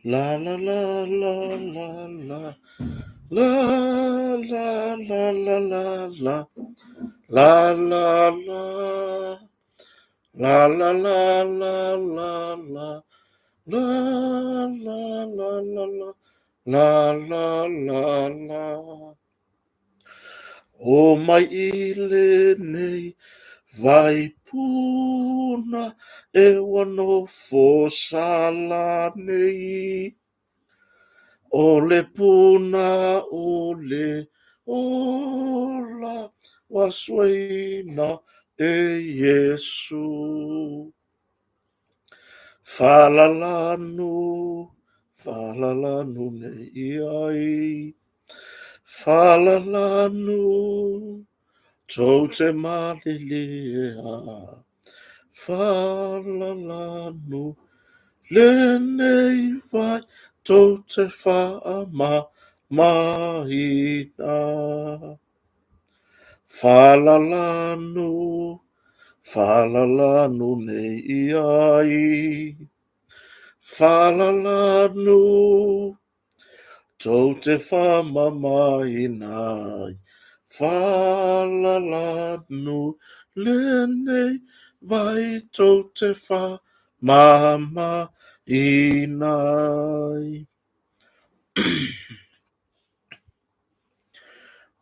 La la la la la la La la la la la la La la la La la la la la la La la la la la La la la la O mai i lenei vai puna e ua nofo sala nei. O le puna o le ola ua suaina e Iesu. Falalanu, falalanu nei ai. Falalanu, tou te malilie a. Falalanu, lenei vai tou te faamamaina. Falalanu, falalanu nei ai. Falalanu, tou te faamamaina ai. Falalanu, lenei vai tou te faamamaina ai.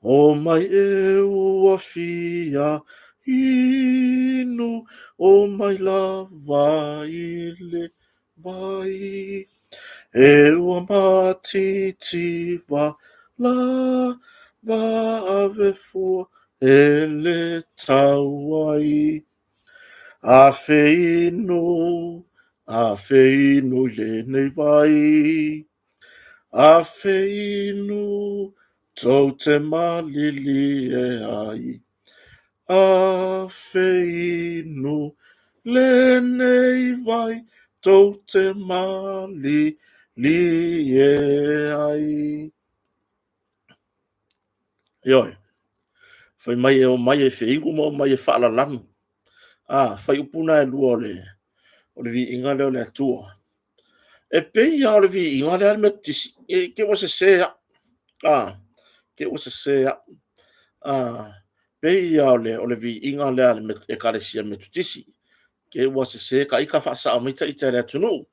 O mai e ua fia inu, o mai lava i le vai. E ua matitiva lava ave fua e le tau ai. Afe inu, afe inu i lenei vai. Afe inu, tou te malilie ai. Afe inu, lenei vai, tou te malilie ai. Ioe, fai mai e omai e feinu ma omai e faalalanu. A, fai upu na e lua o le viiga lea o le Atua. E pei lava o le viiga lea a le Metotisi, e te ua sese au. A, te ua sese au. A, pei lava o le viiga lea a le Ekalesia Metotisi. Te ua sese ta ita faasao mai ta ita e le atunuu.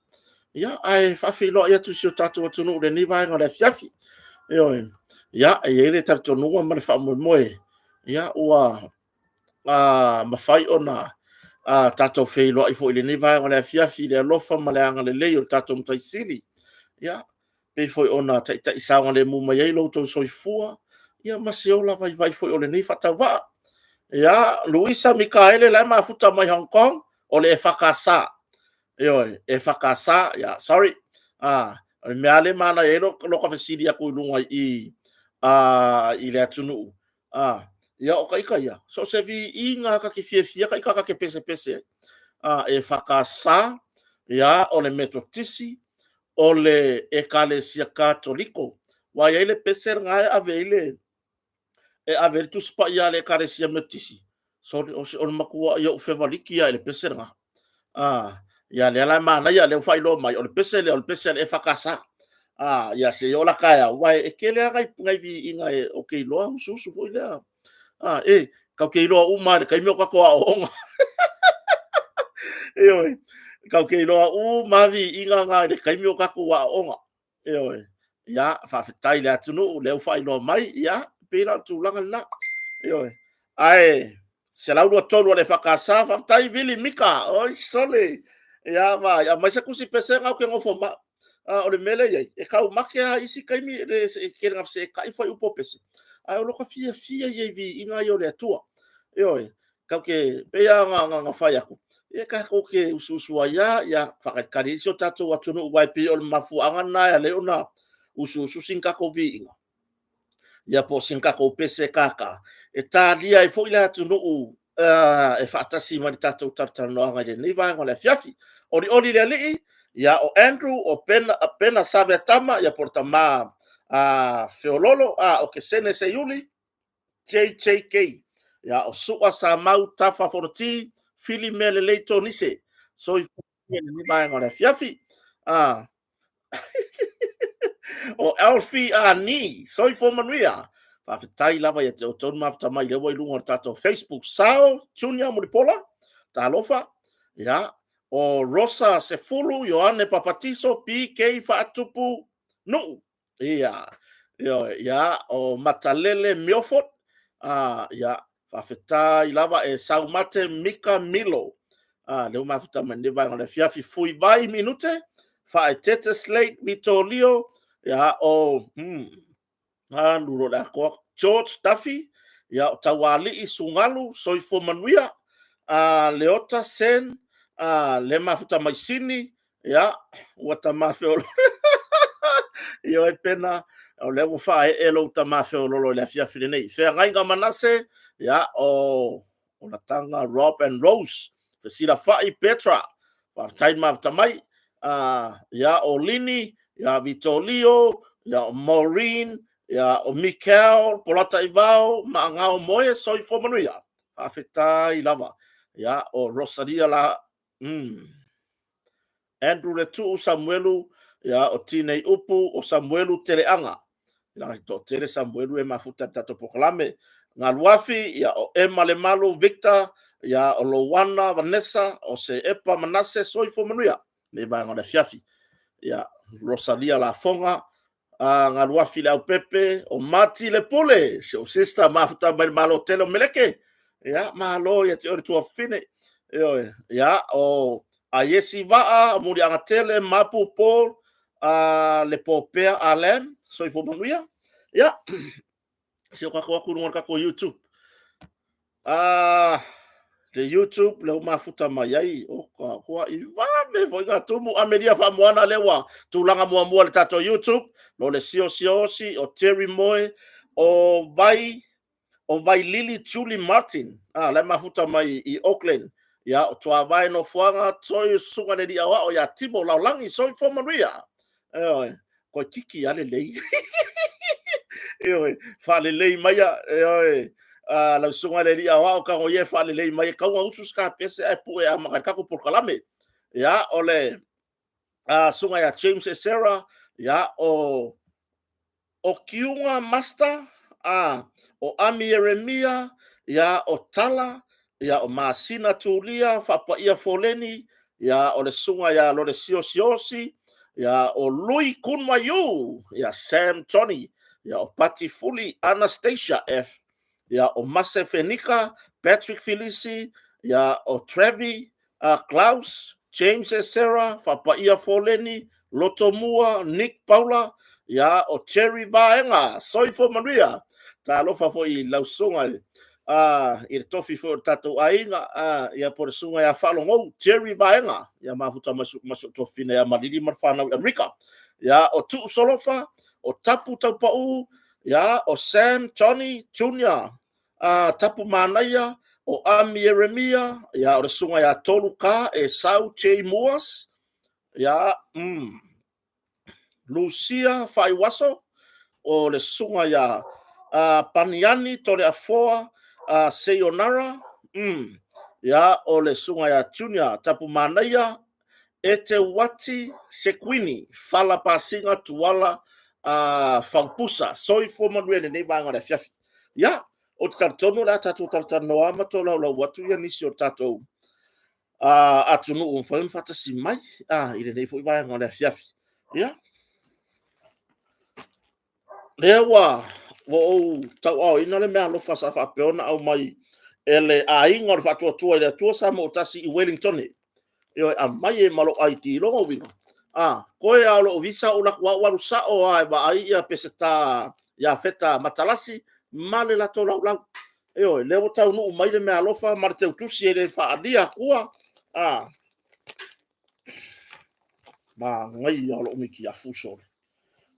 Ia, ae faafeiloai atu i si o tatou atunuu i lenei vaega o le afiafi. Ioe. Ia, e i ai le talitonuga ma le faamoemoe, ia, ua mafai ona tatou feiloai foi i lenei vaega o le afiafi i le alofa ma le agalelei o le tatou Matai Sili. Ia, pei foi ona taitai saogalemu mai ai lo outou soifua, ia ma se ola vaivai foi o lenei faatauvaa. Ia, Luisa Mikaele la e mafuta mai Hong Kong, o le EFKS. Ioe, EFKS, ia, sorry. Ah, o le mea lea e manaia ai lo ka fesili atu i luga i i le atunuu. Ah, ia o ka ita ia, so o se viiga ta te fiafia ka ita ta te pesepese ai. Ah, EFKS, ia, o le Metotisi, o le Ekalesia Katoliko. Ua i ai le pese lena e ave ai le e ave ai le Tusi Paia a le Ekalesia Metotisi. Sorry, o le matuai ou fevaliki lava i le pese lena. Ah, ia lea la e manaia, lea ua faailoa mai, o le pese lea, o le pese a le EFKS. Ah, ia se i oo la taeao, aua e tele lava nai viiga e, ou te iloa usuusu foi lea. Ah, e, tatou te iloa uma lava i le taimi o tatou aoaoga. Ioe, tatou te iloa uma lava viiga na i le taimi o tatou aoaoga. Ioe, ia, faafetai i le atunuu, lea ua faailoa mai, ia, pei la o le tulaga lena. Ioe, ae 123 o le EFKS, faafetai Vili Mika, oi sole, ia vaai, aumai se tusi pesega ou te nofo ma. O le mea lea e i ai, e taumate lava isi taimi, e tele ina feseetai fuaiupu o pese, ae o lota fiafia ia i viiga ia o le Atua. Ioe, tatou te, pei lava ona fai atu, ia tatou te usuusu ai lava, ia faatalitali ai si o tatou atunuu, aua e pei o le mafuaaga lena e ala ai ona usuusu sina tatou viiga, ia po o sina tatou pese kākā, e talia ai foi le atunuu e faatasi ma le tatou talatalanoaga i lenei vaega o le afiafi. Olioli le Alii, ia o Andrew, o Pena, Pena Saveatama, ia po o le tama feololo, o Kesene Seiuli, JJK, ia o Sua Samau Tafa Fonoti, Fili Mea Lelei Tonise. Soifua i lenei vaega o le afiafi. O Alfie Ani, soifua manuia. Faafetai lava ia te outou le mafuta mai lea ua i luga o le tatou Facebook. Sao Junior Mulipola, talofa. Ia, o Rosa Sefulu, Ioane Papatiso, PK Faatupu Nuu. Ia, ioe, ia, o Matalele Milford, ia, faafetai lava e Saumate Mika Milo. Lea ua mafuta mai lenei vaega o le afiafi. Fui Vai Minute, Faaeteete Slate Vitolio, ia, o, alu loa le atoa. George Duffy, ia, o Taualii Sugalu, Soifua Manuia, Leota Sen, le mafuta mai Sini, ia, ua tama feololo. Ioe Pena, o lea ua faaee lou tama feololo i le afiafi lenei. Feagaiga Manase, ia, o Olataga Rob and Rose, Fesilafai Petra, faafetai le mafuta mai. Ia, o Lini, ia, Vitolio, ia, o Maureen, ia, o Mikel, Polata Ivao, Maagao Moe, soifua manuia. Faafetai lava. Ia, o Rosalia la, Andrew Letuu Samuelu, ia, o Tinei Upu, o Samuelu Teleaga. Ina e toatele Samuelu e mafuta i le tatou polokalame. Galuafi, ia, o Emma Lemalu Victor, ia, o Louana Vanessa, o Seepa Manase, soifua manuia. Nei vaega o le afiafi. Ia, Rosalia Lafoga, Galuafi Le Aupepe, o Mati Le Pule, si ou sister, mafuta mai le Malo tele o Meleke. Ia, malo ia te oe le tuafafine. Ioe, ia, o Aiesi Vaa, o Muliaga Tele, Mapu Paul, Le Popea Alan, soifua manuia. Ia, si o tatou atu i luga o le tatou YouTube. Le YouTube le ua mafuta mai ai o ka kua i vave foi ka tumu Amelia Faamoana le ua tulaga muamua le tatou YouTube lo le sio siosi o Terry Moe o Vai o Vailili Julie Martin le mafuta mai i Auckland ia o Tuavae Nofoaga toi susuga le lia o ia Timo Laolagi soifua manuia. Ioe, koe kiki a lelei. Ioe, faalelei maia, ioe, lau susuga le alii aoao tago ia e faalelei mai e tau usu se kapese ae pue amata i le tatou polokalame. Ia, o le susuga ia James Esera, ia, o Kiuga Master, o Ami Ieremia, ia, o Tala, ia, o Masina Tulia, Faapaia Foleni, ia, o le susuga ia Lolesio Siosi, ia, o Lui Kunwaiu, ia, Sam Johnny, ia, o Pati Fuli, Anastasia F, ia, o Mase Fenika, Patrick Filisi, ia, o Trevi, Klaus, James Esera, Faapaia Foleni, Lotomua, Nick Paula, ia, o Terry Vaega, soifua manuia. Talofa foi i lau susuga i le tofi foi o le tatou aiga, ia po o le susuga ia Faalogou, Terry Vaega, ia mafuta ma si ou tuafafine ia Malili ma le fanau i Amerika. Ia, o Tuu Solofa, o Tapu Taupau, ia, o Sam Johnny Junior, Tapu Manaia, o Ami Ieremia, ia, o le susuga ia Tolu Ka, Esau J. Moores, ia, Lucia Faaiuaso, o le susuga ia Paniani Toleafoa Seionara, ia, o le susuga ia Junior Tapu Manaia, Eteuati Sekuini, Fala Pasiga Tuala Faupusa. Soifua manuia i lenei vaega o le afiafi. Ia, ou te talitonu o le a tatou talatalanoa ma tolaulau atu ia nisi o tatou atunuu ua mafai ona faatasi mai i lenei foi vaega o le afiafi. Ia, lea ua ou tauaoina le meaalofa sa faapea ona aumai e le aiga o le Faatuatua i le Atua Samoa Tasi i Wellington. Ioe, aumai e ma lou ID. Lona uiga, koe lava o lou visa ou alu atu lava ou alu sao lava e vaai ia Peseta Iafeta Matalasi ma le latou laulau. Ioe, lea ua taunuu mai le meaalofa ma le teutusi e le faaalia atua. Manaia o lou mitiafu sole.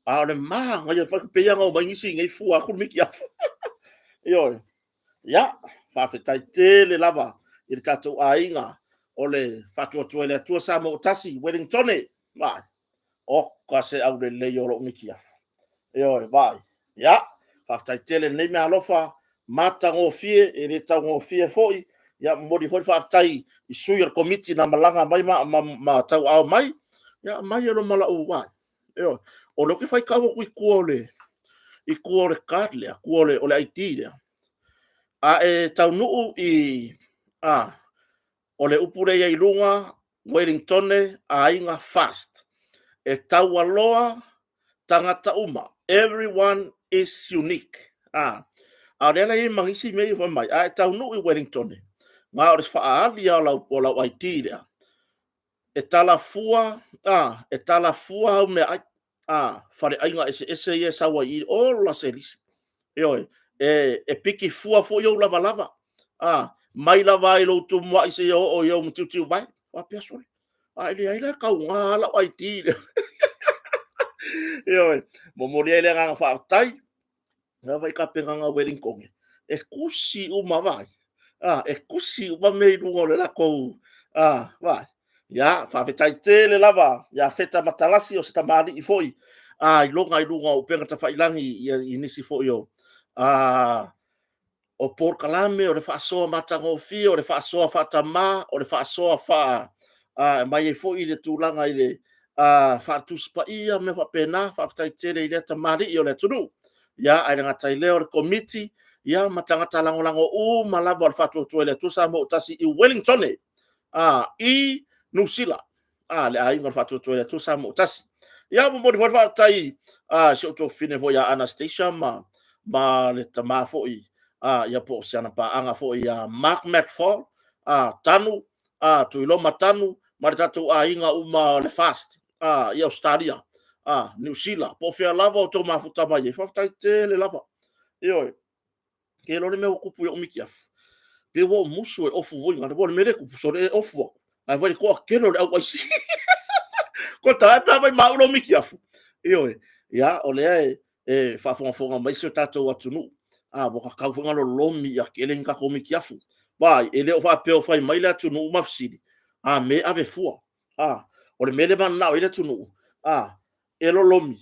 A o le manaia, pei lava ona omai nisi i nei fua atu le mitiafu. Ioe. Ia, faafetai tele lava i le tatou aiga o le Faatuatua i le Atua Samoa Tasi, Wellingtone. Vai. Oka se aulelei o lou mitiafu. Ioe, vai. Ia, faafetai tele lenei meaalofa matagofie, e le taugofie foi. Ia, momoli foi le faafetai i sui o le komiti na malaga mai ma tauaao mai. Ia, mai e loma lau, vai. Ioe. O lea ou te faitau atu i tua o le i tua o le card lea, tua o le ID lea. A e taunuu i a o le upu lea i ai i luga, Ueligitone Aiga Fast. E taualoa tagata uma. Everyone is unique. A, a o lea la e i ai ma nisi mea ia fai mai, a e taunuu i Ueligitone, na o le faaali lava o lau ID lea, e talafua, a, e talafua au meaai, a, faleaiga eseese ia e sau ai i i, ola se lisi. Ioe, e piki fua foi ou lavalava, a, mai lava i lou tumuai seia oo i ou matiutiuvae. Faapea, sole, a e leai la e tauga lava lau ID lea. Ioe, momoli ai le agaga faafetai lava i tapenaga a Ueligitone, e tusi uma, vaai, e tusi uma mea i luga o le latou, vaai. Ia, faafetai tele lava ia Feta Matalasi, o se tamalii foi iloga i luga o upega tafailagi i nisi foi o polokalame, o le faasoa matagofie, o le faasoa faatama, o le faasoa faa... aumai ai foi le tulaga i le faale-Tusi Paia ma mea faapena. Faafetai tele i lea tamalii o le atunuu. Ia, ae le gata i lea o le Komiti ma tagata lagolago uma lava o le Faatuatua i le Atua Samoa ua Tasi i Ueligitone i Niu Sila, le Aiga o le Faatuatua i le Atua Samoa ua Tasi. Ia, momoli foi le faafetai i si ou tuafafine foi ia Anastasia ma le tama foi ia po o si ana paaga foi ia Mark McFall, Tanu, Tuiloma Tanu ma le tatou aiga uma o le FAST i Ausetalia, Niu Sila, po o fea lava o outou mafuta mai ai, faafetai tele lava. Ioe. Ou te iloa le mea ua tupu i ou mitiafu, pei ua ou musu e ofu foi lale, aua o le mea lea e tupu, sole, e ofu atu, ae vaai i le toatele o le au aisi. Kota, ae pe a fai ma au lou mitiafu? Ioe, ia, o lea e faafogafoga mai si o tatou atunuu, a ua tatau foi ona lolomi ia tele ni tatou mitiafu. Vaai, e le o faapea o fai mai le atunuu ma fesili, a me ave fua. A, o le mea lea e mananao ai le atunuu, a, e lolomi,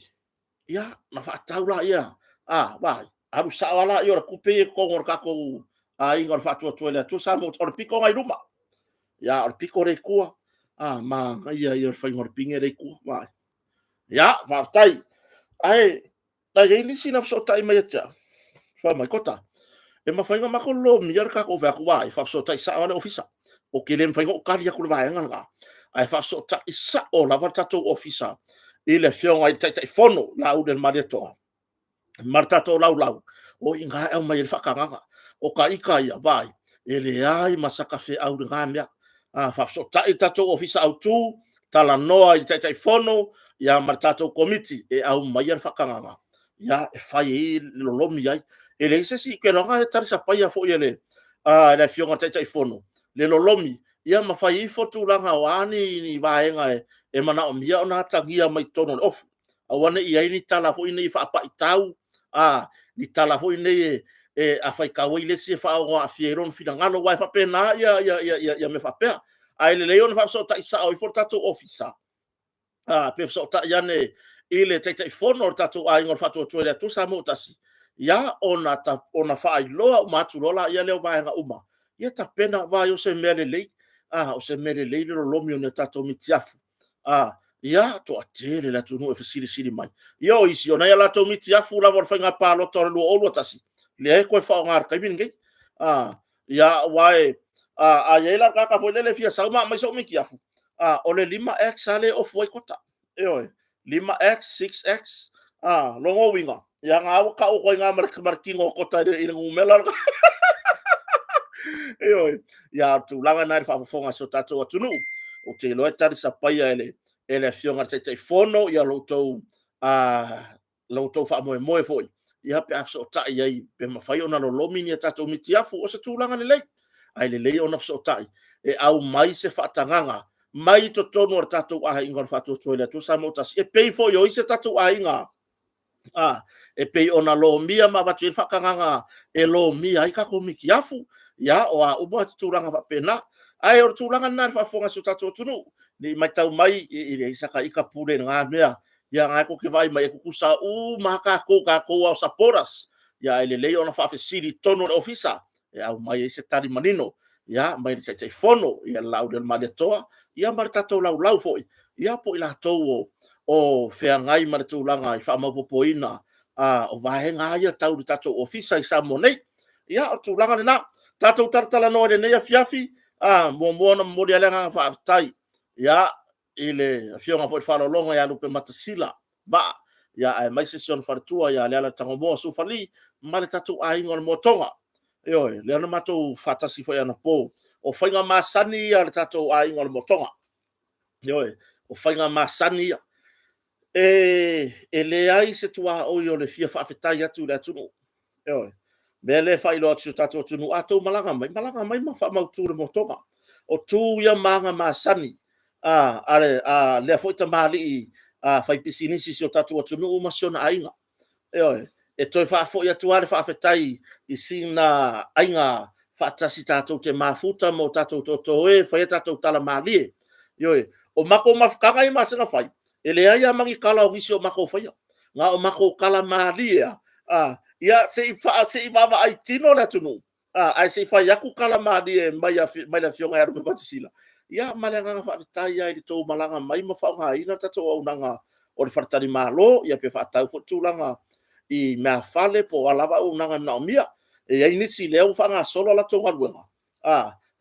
ia, ona faatau laia, a, vaai, alu sao lava laia o le tupe ia i totonu o le tatou Aiga o le Faatuatua i le Atua Samoa, o le pito lena i luma, ia, o le pito lea i tua, a, manaia ia o le faiga o le pine lea i tua, vaai. Ia, faafetai. Ae, na i ai nisi na fesootai mai ia te au, fai mai, Kota, e mafai ona matou lomia le tatou fai atu, vaai, faafesootai sao lava le ofisa. Ou te le mafai ona ou tali atu i le vaega lena, ae faafesootai sao lava le tatou ofisa i le afioga i le Taitaifono Laaulialemalietoa ma le tatou laulau, o i ina e aumai ai le faatagaga. O ta ita ia, vaai, e leai ma sata feau i lena mea. A faafesootai le tatou ofisa autu, talanoa i le Taitaifono ia ma le tatou Komiti e aumaia le faatagaga ia e fai ai le lolomi ai. E leai se isi, ou te iloa e talisapaia foi e le Afioga i le Taitaifono le lolomi ia ma fai ifo tulaga o a ni vaega e manaomia ona atagia mai totonu o le ofu. Aua ne i i ai ni tala foi nei faapaitau, ni tala foi nei e a faitau ai le isi e faaono aafia ai lona finagalo, aua e faapena ia mea faapea. Ae lelei ona faafesootai sao ifo le tatou ofisa, pe fesootai ane i le Taitaifono o le tatou Aiga o le Faatuatua i le Atua Samoa ua Tasi, ia ona faailoa uma atu loa lea o vaega uma, ia tapena, vaai o se mea lelei, o se mea lelei le lolomi o ni a tatou mitiafu. Ia toatele le atunuu e fesilisili mai. Ia o isi, o nai a latou mitiafu lava o le faiga palota o le 2021, lea e toe faaaoga i le taimi lenei. Ia, aua e, a i ai la le tagata foi lele e fia sau ma aumai sou mitiafu, o le 5X lava lea e ofu ai Kota. Ioe, 5X, 6X, lona uiga, ia na ua tau atu ai i ina ma le tino o Kota i le numera lena. Ioe, ia o le tulaga lena i le faafofoga a si o tatou atunuu. Ou te iloa e talisapaia e le Afioga i le Taitaifono ia lo outou faamoemoe foi, ia pe a fesootai ai pe mafai ona lolomi ni a tatou mitiafu, o se tulaga lelei. Ae lelei ona fesootai e aumai se faatagaga mai totonu o le tatou Aiga o le Faatuatua i le Atua Samoa ua Tasi, e pei foi o isi tatou aiga e pei ona lomia ma avatu i ai le faatagaga e lomia ai tatou mitiafu, ia, o a uma tulaga faapena. Ae o le tulaga lena i le faafofoga a si o tatou atunuu, ne i matau mai e leai sata ita pule i lena mea, ia na tou te vaai mai e tutusa uma lava tatou, tatou lava o supporters. Ia ae lelei ona faafesili i totonu o le ofisa e aumai ai se tali manino ia mai le Taitaifono ia le Laaulialemalietoa ia ma le tatou laulau foi ia po o i latou o o feagai ma le tulaga i faamaopoopoina o vaega ia tau le tatou ofisa i Samoa nei. Ia, o le tulaga lena. Tatou talatalanoa i lenei afiafi, muamua ona momoli lava le agaga faafetai, ia, i le Afioga foi i le Faaaloaloga ia Lupematasila Vaa, ia aemaise si ona faletua ia Leala Tagomoa Sufali ma le tatou aiga o le Motoga. Ioe, lea na matou faatasi foi anapo. O faiga masani ia a le tatou aiga o le Motoga. Ioe, o faiga masani ia. E leai se tuaoi o le fia faafetai atu i le atunuu. Ioe. O le mea lea e faailoa atu i si o tatou atunuu, a outou malaga mai, malaga mai ma faamautu i le Motoga. O tu ia ma aga masani a lea foi tamalii faipisinisi i si o tatou atunuu ma si ona aiga. Ioe. E toe faafoi atu lava le faafetai i sina aiga faatasi tatou te mafuta ma o tatou totoe e fai a tatou tala malie. Ioe. O matou mafutaga ia e masani ona fai, e leai lava ma ni tala o nisi o matou faia, na o matou tala malie lava, ia se i vaavaai tino le atunuu, ae se i fai atu tala malie mai le Afioga ia Lupematasila. Ia ma le agaga faafetai lava i le tou malaga mai ma faaaogaina le tatou auaunaga o le faletalimalo, ia pe faatau foi le tulaga i meafale po o a lava auaunaga e manaomia. E i ai nisi o lea ua faagasolo a latou galuega,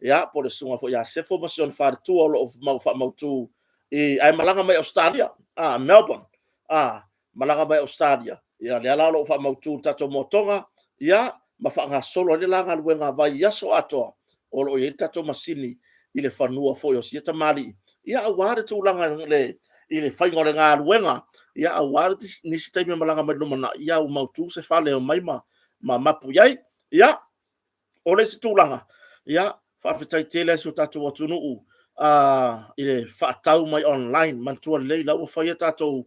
ia po o le Susuga foi ia Sefo ma si ona faletua o lo o faamautu ae malaga mai Ausetalia, Melbourne, malaga mai Ausetalia, ia lea la o lo o faamautu i le tatou motoga, ia ma faagasolo ai le la galuega vaiaso atoa o lo o i ai le tatou masini i le fanua foi o sia tamalii, ia aua le tulaga i le faiga o le galuega, aua nisi taimi e malaga mai i le lumanai, ia ua mautu se fale e omai ma mapu i ai. Ia, o le isi tulaga, ia, faafetai tele lava i si o tatou atunuu i le faatau mai online. Manatua lelei o la ua fai a tatou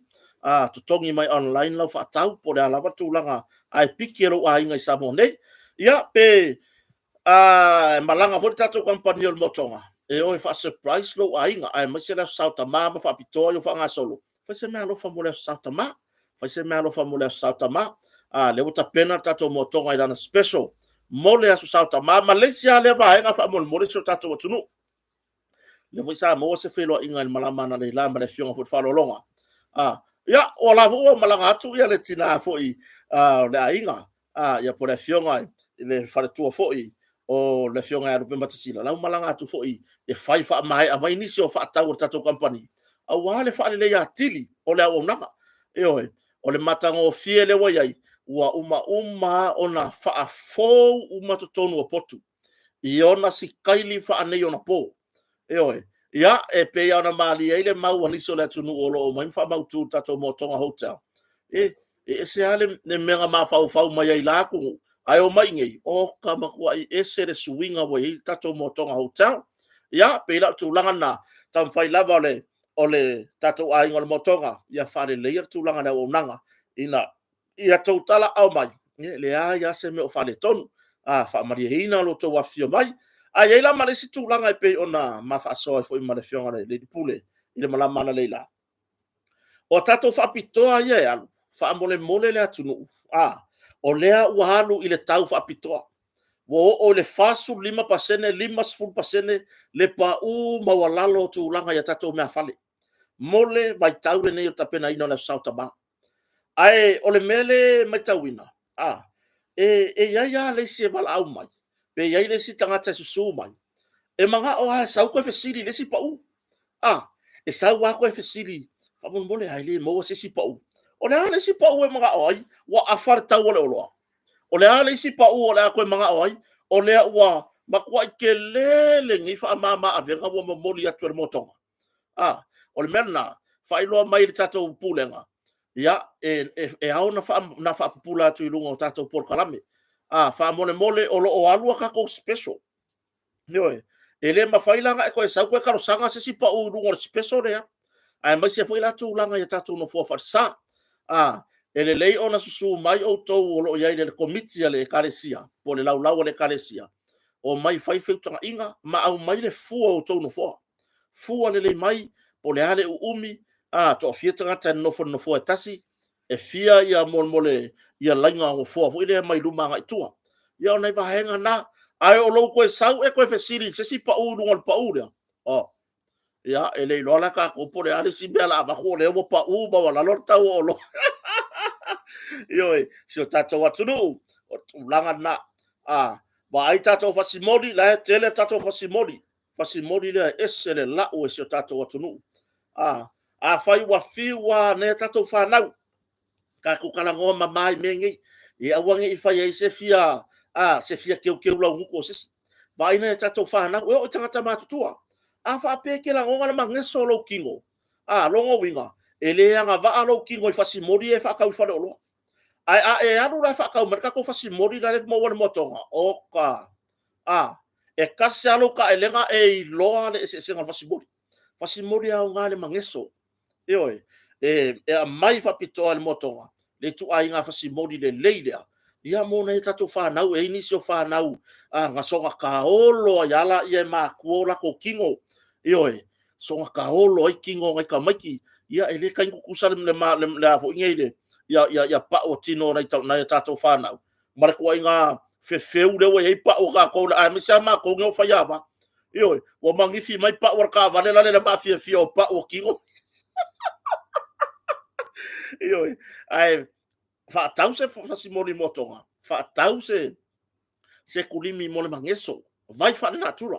totogi mai online lau faatau, po o le a lava le tulaga, ae piki e lou aiga i Samoa nei. Ia, pe malaga foi le tatou kamupani o le Motoga e o e faa-surprise lou aiga, aemaise le Aso Sa o Tama ma faapitoa ona faagasolo, fai se meaalofa mo le Aso Sa o Tama. Fai se meaalofa mo le Aso Sa o Tama. Lea ua tapena le tatou Motoga i lana special mo le Aso Sa o Tama ma le isi lava lea vaega faamolemole si o tatou atunuu. Lea foi sa maua se feiloaiga i le malama analeila ma le Afioga foi i le Faaaloaloga. Ia, o la foi ua malaga atu le tina foi o le aiga, ia po o le afioga i le faletua foi o le Afioga ia Lupematasila, la ua malaga atu foi e fai faamaea mai nisi o faatau a le tatou kamupani, aua le faaleleia atili o le auaunaga. Ioe, o le matagofie lea ua i ai, ua uma uma lava ona faafou uma totonu o potu i ona sitaili faaneionapo. Ioe. Ia, e pei lava ona malie ai le mau a nisi o le atunuu o lo o omai ma faamautu i le tatou Motoga Hotel, e ese lava le mea na mafaufau mai ai i la atunuu, ae omai i inei, oka, matuai ese le suiga ua i ai le tatou Motoga Hotel. Ia, pei la o le tulaga lena, taumafai lava o le tatou aiga o le Motoga ia faaleleia le tulaga i le auaunaga ina ia outou talaaao mai, e leai lava se mea o faaletonu. A faamalieina lo outou afifio mai. Ae i ai la ma le isi tulaga e pei ona ma faasoa ai foi ma le Afioga i le Alii Pule i le malama analeila. O a tatou faapitoa ia e alu, faamolemole le atunuu, o lea ua alu i le tau faapitoa. Ua oo i le 45%, 50% le pau maualalo o tulaga i a tatou meaafale mo le vaitau lenei o le tapenaina o le Aso Sa o Tama. Ae o le mea lea e matauina, e i ai lava le isi e valaau mai, pe i ai le isi tagata e susu mai, e manao lava e sau toe fesili i le isi pau. E sau lava toe fesili, faamolemole a e le maua se isi pau? O le a le isi pau e manao ai? Ua afa le tau o le oloa? O le a le isi pau o le a toe manao ai? O lea ua matuai tele lenei faamama avega ua momoli atu e le Motoga. O le mea lena, faailoa mai i le tatou Pulega, ia, e ao ona faapupula atu i luga o tatou polokalame. Faamolemole o lo o alu a tatou special. Ioe. E le mafai la ona e toe sau toe talosaga se isi pau i luga o le special lea, aemaise foi la tulaga i tatou nofoa falesa. E lelei ona susu mai outou o lo o i ai i le Komiti a le Ekalesia po o le Laulau a le Ekalesia, omai fai feutagaiga ma aumai le fua o outou nofoa. Fua lelei mai po o le a le uumi, toafia tagata e nonofo i le nofoa e tasi, e fia ia molemole ia laina o nofoa foi lea mai luma agai i tua. Ia o nai vaega na. Ae o lou toe sau e toe fesili i se isi pau i luga o le pau lea, o, Ia, e le iloa la tatou po o le a le isi mea o le a avatu o lea ua pau maualalo le tau o oloa. Ioe, si o tatou atunuu, o le tulaga lena. A vaai tatou fasimoli, la e tele tatou fasimoli. Fasimoli lea e ese le lau e si o tatou atunuu. Afai ua fiu lava nai a tatou fanau, tatou talanoa mama i mea nei, ia aua ne i faia ai se fia, se fia teuteu laugutu o se isi. Vaai nai a tatou fanau, e oo i tagata matutua. A faapea e te lagona le mageso o lou tino, lona uiga, e le agavaa lou tino i fasimoli ia e faatau i faleoloa. Ae a e alu la e faatau mai le tatou fasimoli la e maua i le moatoga, oka, e tasi lava lou taelega e iloa le eseesega o le fasimoli. Fasimoli e aoga i le mageso, ioe, e aumai faapitoa e le moatoga le ituaiga fasimoli lelei lea ia mo nai a tatou fanau. E i ai nisi o fanau na soona taolo ai lava lea e matua o latou tino, ioe, soona taolo ai tino o nai tamaiti. Ia e le taimi tutusa le a foi nei ia pau o tino o nai a tatou fanau ma le ituaiga fefeu lea ua i ai pau o tatou, aemaise lava matou nei o faiava. Ioe, ua manifi mai pau o le taavale la le mafiafia o pau o tino. Ioe, ae faatau se fasimoli moatoga, faatau se kulimi mo le mageso, vai faalenatura.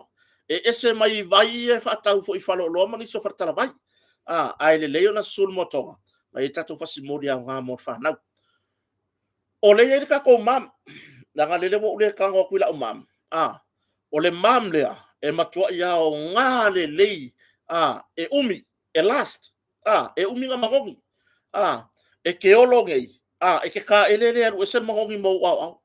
E ese mai vai ia e faatau foi i faleoloa ma nisi o faletalavai. Ae lelei ona susu le moatoga, ma i ai tatou fasimoli aoga mo le fanau. O lea e i ai le tatou mom, leaga lele ua ou le tago atu i lau mom, o le mom lea e matuai aoga lelei, e umi, e last, e umi ona manogi. E te olo nei, e te taele le alu ese le manogi ma ou aoao.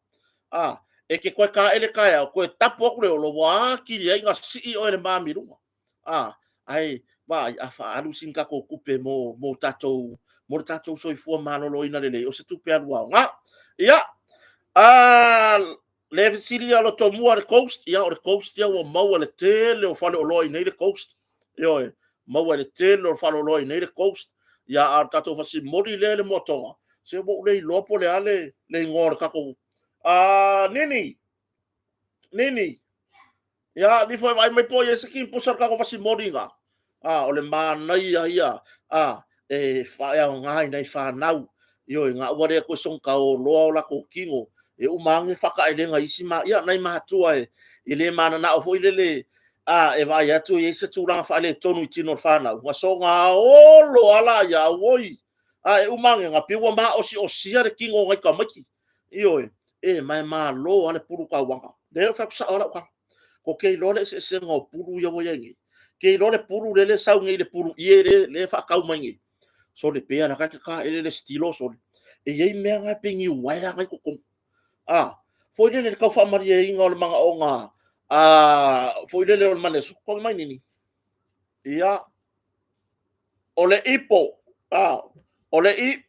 E te toe taele taeao, toe tapu atu le olo, ua atili ai ona sii oe e le mami i luga. Ae vaai, a faaalu sina tatou tupe mo le tatou soifua maloloina lelei, o se tupe alu aoga. Ia, le fesili ia Lotomua i le coast, ia o le coast ia ua maua i le tele o faleoloa i inei le coast. Ioe, maua i le tele o faleoloa i inei le coast. Ia, a o le tatou fasimoli lea i le moatoga, se ua ou le iloa po o le a le igoa o le tatou... Nini! Nini! Ia, nifo e vaai mai po o i ai se kimusa o le tatou fasimoli i ina. O le manaia ia, e aoga i nai fanau. Ioe, ina ua le toe soona taoloa o latou tino, e uma ane faataelega e isi, ia nai matua e le mananao foi lele e vaai atu e i ai se tulaga faaletonu i tino o le fanau, ona soona olo lava lea, auoi, ae uma ane, pei ua maosiosia le tino o nai tamaiti. Ioe, e ma e malo lava le pulu tauaga. Lea ou te fai atu sao lava lau tala. Tou te iloa le eseesega o pulu ia ua i ai nei? Te iloa le pulu lea e sau nei le pulu ie lea e faatau mai nei? Sole, pei lava o lea e taele le setilo, sole. E i ai mea na e pei ni uaea na e i totonu. A, foi lele i le tau faamalieina o le manaoga foi lele o le mageso. Togi mai nini. Ia, o le ipo, o le i,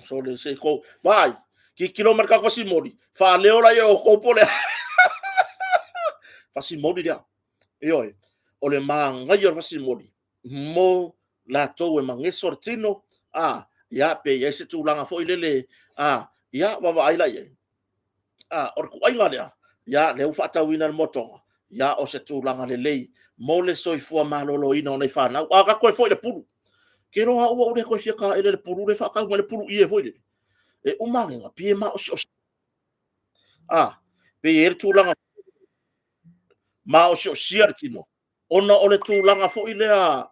sole se kou, vaai, tilotilo mai le tatou fasimoli, faaleo laia o outou po o le a. Fasimoli lea, ioe, o le manaia o le fasimoli mo latou e mageso le tino, a, ia, pe i ai se tulaga foi lele, a, ia, vaavaai la i ai. O le tuuaiga lea, ia, lea ua faatauina e le moatoga, ia, o se tulaga lelei mo le soifua maloloina o nai fanau. A tatou toe foi i le pulu, ke iloa au ua ou le toe fia taele i le pulu lea e faatau mai le pulu ie foi lele. E uma ane, pei e maosiosi. A, pei e i ai le tulaga maosiosia le tino, ona o le tulaga foi lea,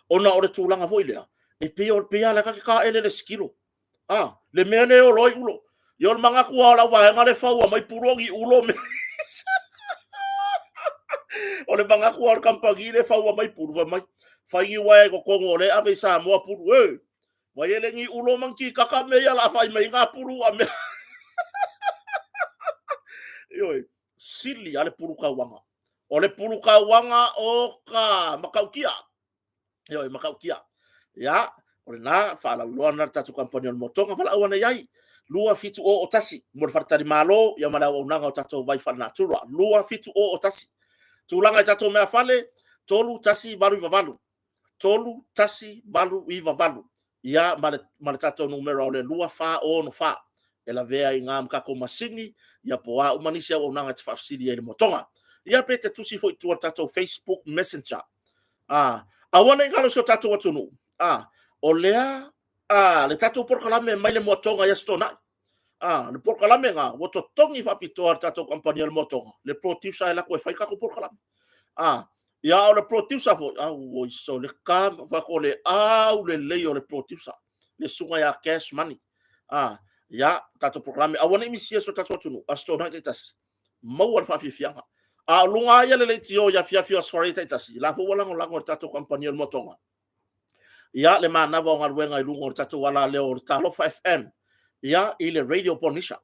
ona o le tulaga foi lea, e pei o pei lava o la e taele i le sikilo. A, le mea lea e olo ai ulo. Ia o le manatu lava o lau vaega lea e faua mai pulu o ni ulo me. O le manatu lava o le kamupani lea e faua mai pulu, fai mai, fai ni uaea i totonu o lea e ave i Samoa pulu. E, vai e le ni ulo ma ni tikaka mea ia o le a fai mai ai ngā pulu a mea. Ioe, sili lava le pulu tauaga. O le pulu tauaga o ka matautia. Ioe, matautia. Ia, o lena, faalauiloa lena le tatou kamupani o le Motoga valaau ana i ai. 2701 mo le faletalimalo ia ma le auaunaga o tatou vai faalenatura. 2701. Tulaga i tatou meafale, 3188. 3188. Ia, ma le tatou numera o le 2464 e lavea ai i ina ma tatou masini, ia po o a uma nisi auaunaga e te faafesili ai i le motoga. Ia pe te tusi foi i tua i le tatou Facebook Messenger. A, aua ne i galo i si o tatou atunuu, a, o lea a, le tatou polokalame mai le Moatoga i Aso Toonai. A, le polokalame lena, ua totogi faapitoa e le tatou kamupani o le Moatoga, le producer e alu atu e fai le tatou polokalame. A, ia o le producer foi, auoi sole ka, fai atu o le aulelei o le producer, le susuga ia Cash Money. A, ia, tatou polokalame, aua ne i misia si o tatou atunuu, Aso Toonai taitasi, maua le faafiafiaga. A o luga lava ia le leitio i afiafi o Aso Faraile taitasi, la foi ua lagolago e le tatou kamupani o le Moatoga. Ia, le manava o galuega i luga o le tatou alaleo o le Talofa FM, ia, i le Radio Polynesia.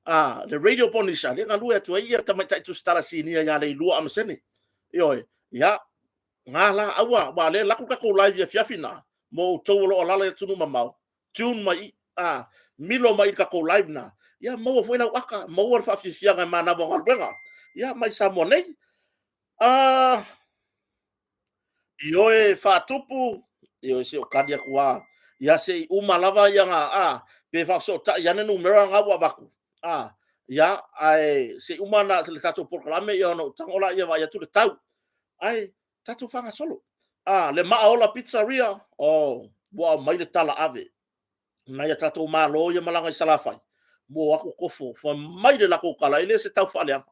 A, le Radio Polynesia, lea e galue atu ai ia le tamaitai tusitala sinia ia Leilua Amasene. Ioe, ia, nga la, aua, aua o lea e alu atu le tatou live i afiafi na, mo outou o lo o alaala i atunuu mamao, tune mai i, a, milo mai i le tatou live na, ia maua foi lau ata, maua le faafiafiaga e manava o galuega, ia, mai Samoa nei. A, ioe faatupu, ioe se i ou tali atu lava, ia se i uma lava ia na, a, pe faafesootai ane numera na ua avatu, a, ia, ae se i uma na, le tatou polokalame ia ona ou tago lea vaai atu le tau. Ae, tatou faagasolo. A, le Maaola Pizzeria, oh, ua aumai le tala ave. Nai a tatou malo ia malaga i Salafai, ua o atu tofo, fai mai le latou tala, e le se tau faaleaga.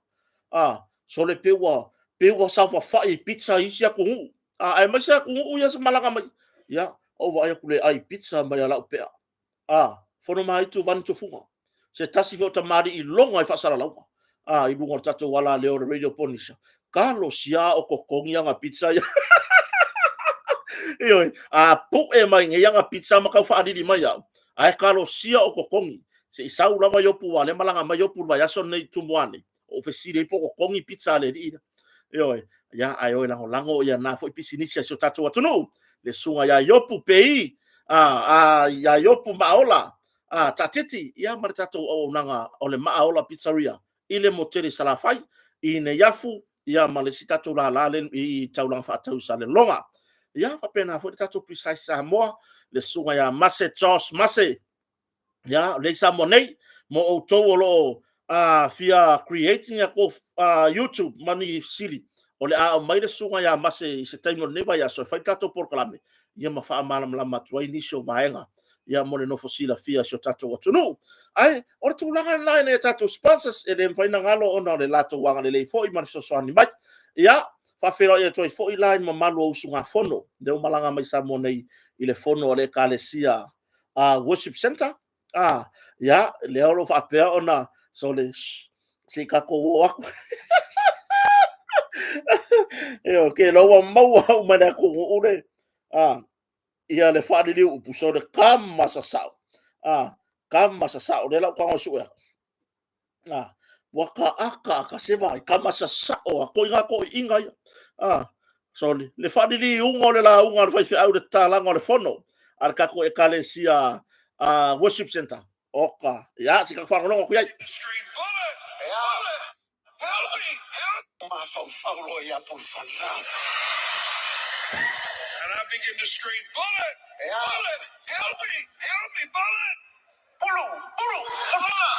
A, sole pe ua, pe ua saofafai i pizza i isi atunuu. A, aemaise atunuu ia se malaga mai. Ia, ou vaai atu le ai pizza mai a lau pea. A, Fonomaitu Vani Tufuga, se tasi foi o tamalii iloga i faasalalauga, a, i luga o le tatou alaleo o le Radio Polynesia. Talosia a o totogi ana pizza ia. Ioe, a pue mai nei ana pizza ma tau faalili mai au, ae talosia o totogi. Se i sau lava Iopu, aua o lea e malaga mai Iopu i le vaiaso lenei i Tumua nei. Ou fesili ai po o totogi pizza a le alii lea. Ioe, ia, ae o e lagolago ia na foi pisinisi a si o tatou atunuu, le susuga ia Iopu Pei, a, a, ia Iopu Maaola, a, Taatiti, ia ma le tatou auaunaga o le Maaola Pizzeria i le motele i Salafai, i Neiafu, ia ma le isi tatou lala le i taulaga faatau i Saleloga. Ia, faapena foi le tatou Precise Samoa, le susuga ia Mase Josh Mase, ia, lea i Samoa nei, mo outou o lo o fia create ni a tou YouTube ma ni fesili, o le a aumai le susuga ia Mase i se taimi o lenei vaiaso e fai le tatou polokalame, ia ma faamalamalama atu ai nisi o vaega ia mo le nofo silafia o si o tatou atunuu. Ae o le tulaga lena i nai a tatou sponsors, e le mafai ona galo ona o le latou agalelei foi ma le fesoasoani mai. Ia, faafeiloai atu ai foi la i le mamalu o usugafono, lea ua malaga mai Samoa nei i le fono a le Ekalesia Worship Center. Ah, ia, lea o lo o faapea ona sole, se i tatou o atu. Ioe, ke loa ua maua uma e le atunuu le, ah, ia le faaliliu upu, sole kama sasao. Ah, kama sasao, lea la ou tago e sue atu. Ah, ua taata ata se vai, kama sasao a toi ngā toʻiʻiga ia. Ah, sole, le faaliliuga o le lauga a le faifeau i le tatalaga o le fono a le tatou Ekalesia Worship Center. Oka, ia, se i tatou faalogologo atu i ai. Mafaufau loa ia Pulufana. And I begin to scream, Bullet! Bullet! Help me! Help me! Bullet! Pulu! Pulu! Pulufana!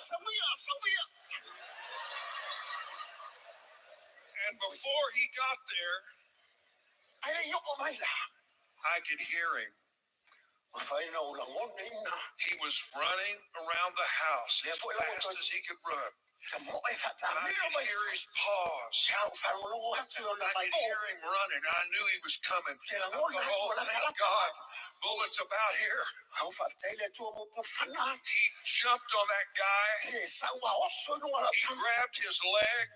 Sauia! Sauia! And before he got there, Ae le i oo mai la. I could hear him. He was running around the house as fast as he could run. And I could hear his paws. I could hear him running. I knew he was coming. I thought, oh, thank God, Bullet's about here. He jumped on that guy. He grabbed his leg.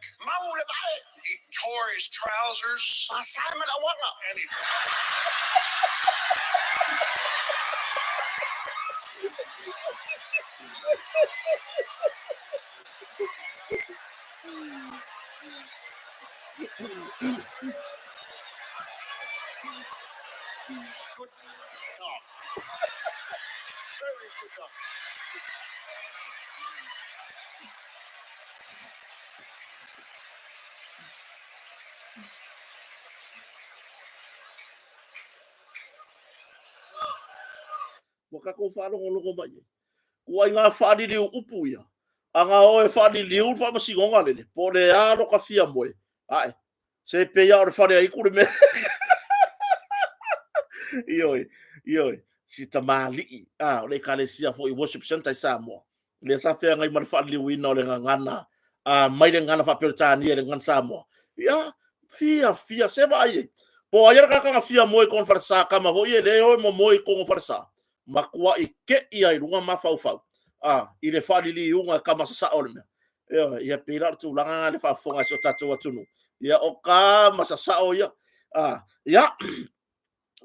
He tore his trousers. And he Good dog. Very good dog. Ua tatou faalogologo mai i ai. Ituaiga faaliliu upu ia, a na o e faaliliu le faamasinoga lele, po o le a lo ta fia moe, ae, se pei lava o le fale aitu le mea. Ioe, ioe, si tamalii, a, o le ekalesia foi Worship Center i Samoa, lea sa feagai ma le faaliliuina o le gagana, a, mai le gagana faa-Peretania i le gagana Samoa. Ia, fiafia, se vaai ai, po o ai le tagata na fia moe i totonu o le falesa, tama foi ia lea e o e momoe i totonu o falesa, matuai tei lava i luga mafaufau, a, i le faaliliuga e tama sasao le mea. Ioe, ia pei la o le tulaga lena i le faafofoga a si o tatou atunuu, ia o tama sasao ia. A, ia,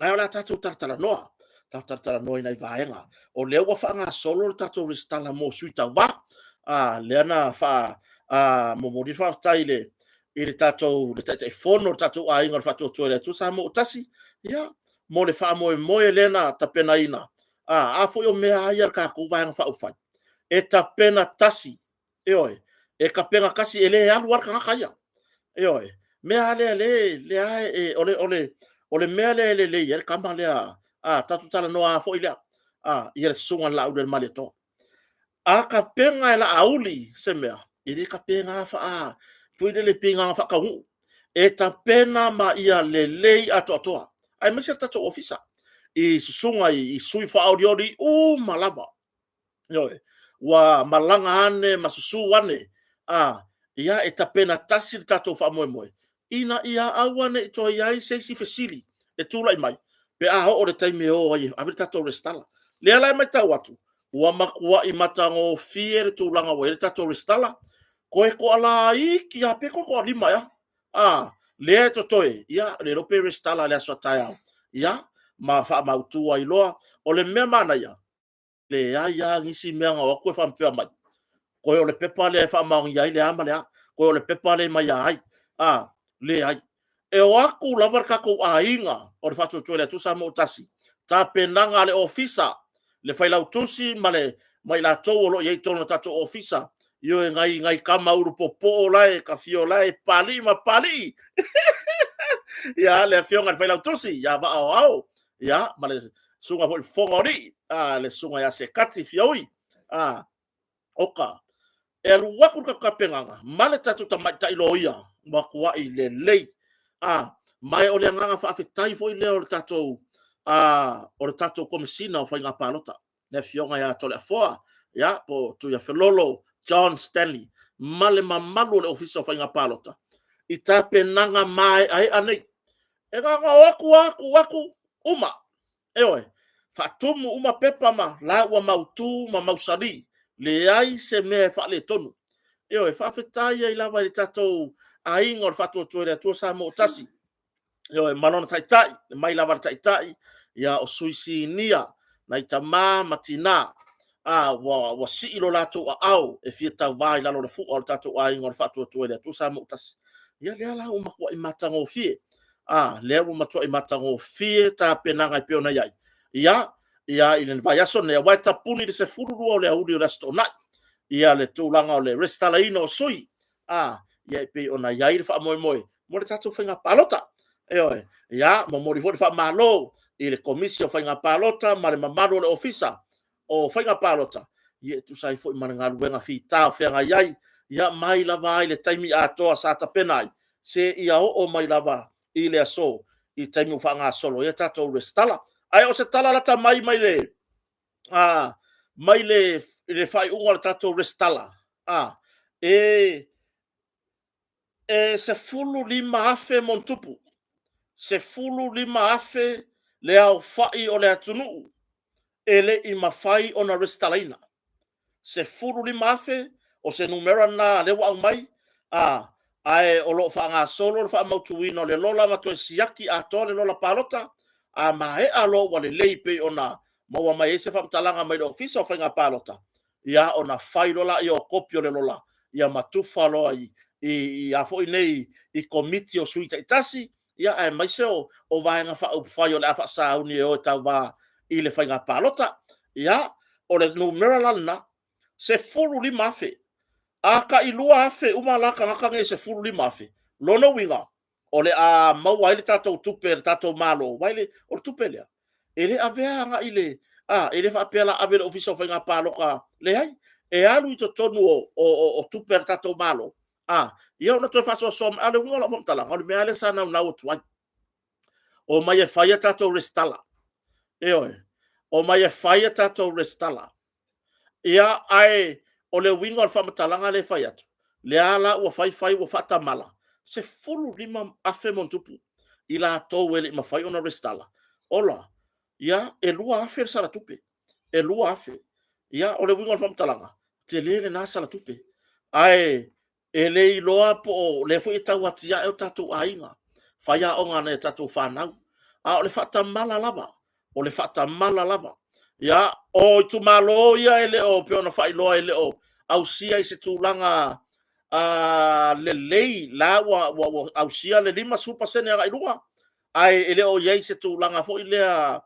ae o le a tatou talatalanoa, tatou talatalanoa i nai vaega. O lea ua faagasolo le tatou resitala mo sui tauva. A, lea na faa a, momoli le faafetai i le i le tatou le Taitaifono o le tatou aiga o le Faatuatua i le Atua Samoa ua Tasi, ia, mo le faamoemoe lea na tapenaina. A, a foi o mea lava ia a le tatou Vaega Faaupufai, e tapena tasi, ioe, e tapena tasi, e le alu lava le tagata ia. Ioe, mea lava lea lea e, o le mea lea e lelei ai le tama lea, a tatou talanoa lava foi lea, a, ia le Susuga i le Laaulialemalietoa. A tapena e Laauli se mea, e le tapena faa, foi lele pei na ona faataunuu. E tapena ma ia lelei atoatoa, aemaise le tatou ofisa i susuga i sui faaolioli uma lava. Ioe, ua malaga ane ma susu ane, a, ia e tapena tasi le tatou faamoemoe, ina ia aua ne i toe i ai se isi fesili e tulai mai pe a oo i le taimi e o ai e ave le tatou resitala. Lea la e matau atu, ua matuai matagofie le tulaga ua i ai le tatou resitala, toe toalaiti lava, pe toe toalima ea, a, lea e totoe, ia le iloa pe resitala i le aso a taeao, ia, ma faamautu ai loa. O le mea manaia, leai lava nisi mea na o atu e faapea mai, toe o le pepa lea e faamaonia ai le a ma le a, toe o le pepa lea mai a ai. A, leai. E o atu lava le tatou aiga o le Faatuatua i le Atua Samoa ua Tasi, tapenaga a le Ofisa, le Failautusi ma le ma i latou o lo o i ai i totonu o le tatou Ofisa, ioe, nai nai tama ulu poopoo la e tafio la e papalii ma papalii. Ia, le afioga i le Failautusi ia Vaa o Ao, ia, ma le susuga foi i le Fofoga o Alii, a, le susuga ia Sekati Fiaui, a, oka, e alu atu le tatou tapenaga ma le tatou tamaitai loia, matuai lelei. A, ma o le agaga faafetai foi lea o le tatou a, o le tatou Komesina o Faiga Palota, le afioga ia Toleafoa, ia, po o Tuiafelolo John Stanley, ma le mamalu o le Ofisa o Faiga Palota, i tapenaga maeaea nei. E na ona o atu lava tuu atu, uma. Ioe, faatumu uma pepa ma la ua mautu ma mausali, leai se mea e faaletonu. Ioe, faafetai ai lava i le tatou aiga o le Faatuatua i le Atua Samoa ua Tasi. Ioe, ma lona taitai, mai lava le taitai, ia o sui sinia, nai tama ma tina, a, ua, ua sii lo latou aao e fia tauva i lalo o le fua o le tatou aiga o le Faatuatua i le Atua Samoa ua Tasi. Ia lea la ua matuai matagofie. A, lea ua matuai matagofie tapenaga e pei ona i ai. Ia, ia i le vaiaso lenei, aua e tapuni i le 12 o le aoauli o le Aso Toonai, ia le tulaga o le resitalaina o sui, a, ia e pei ona i ai le faamoemoe mo le tatou faiga palota. Ioe, ia, momoli foi le faamalo i le Komisi o Faiga Palota ma le mamalu o le Ofisa o Faiga Palota, ia e tusa ai foi ma le galuega fita o feagai ai, ia mai lava ai le taimi atoa sa tapena ai, seia oo mai lava i le aso i taimi ua faagasolo ai a tatou resitala. Ae o se tala lata mai mai le a mai le le faaiuga o le tatou resitala, a e e 15,000 ma ona tupu, 15,000 le aofai o le atunuu e le i mafai ona resitalaina. 15,000 o se numera lena lea ua aumai, a, ae o lo o faagasolo le faamautuina o le lola ma toe siaki atoa le lola palota, a maea loa ua lelei pei ona maua mai ai se faamatalaga mai le Ofisa o Faiga Palota, ia ona fai loa lea o kopi o le lola, ia ma tufa loa i i i a foi nei i komiti o sui taitasi, ia aemaise o, o vaega faaupufai o le a faasauni e o e tauva i le faiga palota. Ia, o le numera la lena, 15,000. A tai 2,000 uma la tagata nei e 15,000, lona uiga, o le a maua ai le tatou tupe e le tatou Malo, aua o le tupe lea, e le avea agai i le, A, e le faapea la ave le Ofisa o Faiga Palota, leai, e alu i totonu o tupe a le tatou Malo, a, ia ona toe faasoasoa mai. A o le uiga o lau faamatalaga, o le mea lea sa naunau atu ai, omai e fai a tatou resitala. Ioe, omai e fai a tatou resitala. Ia, ae o le uiga o le faamatalaga lea e fai atu, lea la ua fai fai ua faatamala, 15,000 plus i latou e le i mafai ona resitala. Ola, ia, e 2,000 le sala tupe, e 2,000. Ia, o le uiga o le faamatalaga, tele lena sala tupe. Ae e le iloa po o lea foi e tau atiae o tatou aiga, fai aoga a nai a tatou fanau. A o le faatamala lava, o le faatamala lava. Ia, o itumalo ia e le o, pei ona faailoa, e le o ausia i se tulaga lelei, la ua ausia le 50% agai i luga, ae e le o i ai se tulaga foi lea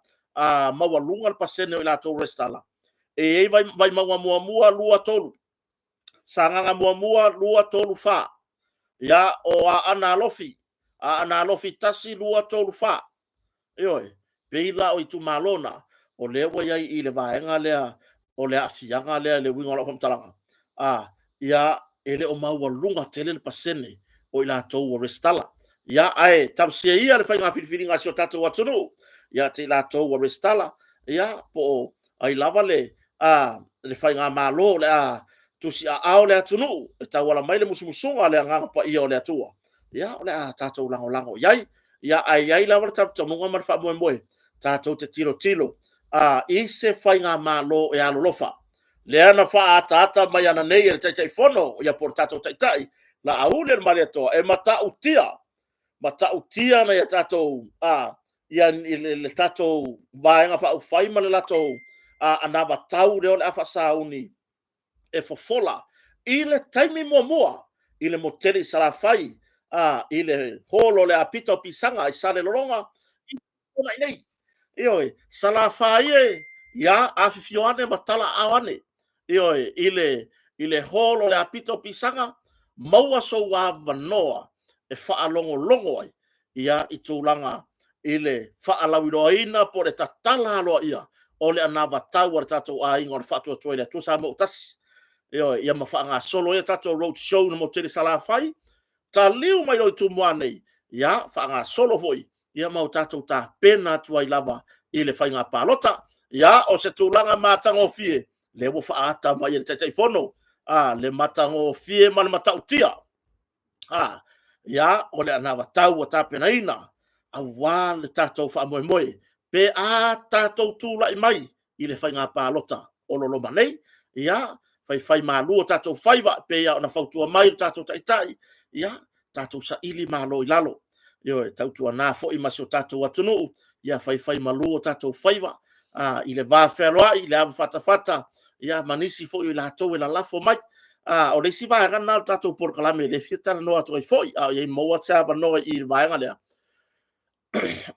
maualuga le pasene o i latou resitala. E i ai Vaimauga 1, 2, 3, Sagaga 1, 2, 3, 4, ia, o Aana Alofi, Aana Alofi 1, 2, 3, 4. Ioe, pei la o itumalo na, o lea ua i ai i le vaega lea o le aafiaga lea i le uiga o lau faamatalaga, a, ia, e le o maualuga tele le pasene o i latou ua resitala. Ia, ae talosia ia le faiga filifiliga a si o tatou atunuu ia te i latou ua resitala, ia, po o ai lava le faigamalo o le a tusiaao le atunuu e tauala mai le musumusuga a le Agaga Paia o le Atua, ia, o le a tatou lagolago i ai. Ia, ae i ai lava le talitonuga ma le faamoemoe, tatou te tilotilo i se faigamalo e alolofa, lea na faaataata mai ananei e le Taitaifono, ia po o le tatou Taitai, Laauli ma Malietoa, e matautia, matautia nai a tatou, le tatou Vaega Faaupufai ma le latou anavatau lea o le a faasauni e fofola i le taimi muamua i le motu tele i Salafai, i le Hall o le Apita o Pisaga i Salelologa, i inei. Ioe, Salafai e, ia afifio ane ma talaaao ane, ioe, i le Hall o le Apita o Pisaga, maua sou avanoa e faalogologo ai ia i tulaga i le faalauiloaina po o le tatala aloaia o le anavatau a le tatou aiga o le Faatuatua i le Atua Samoa ua Tasi. Ioe, ia ma faagasolo ai a tatou road show i le motu tele i Salafai, taliu mai loa i Tumua nei, ia faagasolo foi ia ma o tatou tapena atu ai lava i le faiga palota. Ia, o se tulaga matagofie lea ua faaata mai e le Taitaifono, le matagofie ma le matautia. Ia, o le anavatau ua tapenaina aua le tatou faamoemoe pe a tatou tulai mai i le faiga palota o lo loma nei. Ia, faifaimalu o tatou faiva, pei lava ona fautua mai lo tatou Taitai, ia tatou saili malo i lalo. Ioe, tautuana foi ma si o tatou atunuu, ia faifaimalu o tatou faiva i le va fealoai, i le avafatafata, ia ma nisi foi o i latou e lalafo mai. O le isi vaega lena o le tatou polokalame lea e fia talanoa atu ai foi, a o i ai maua se avanoa i le vaega lea.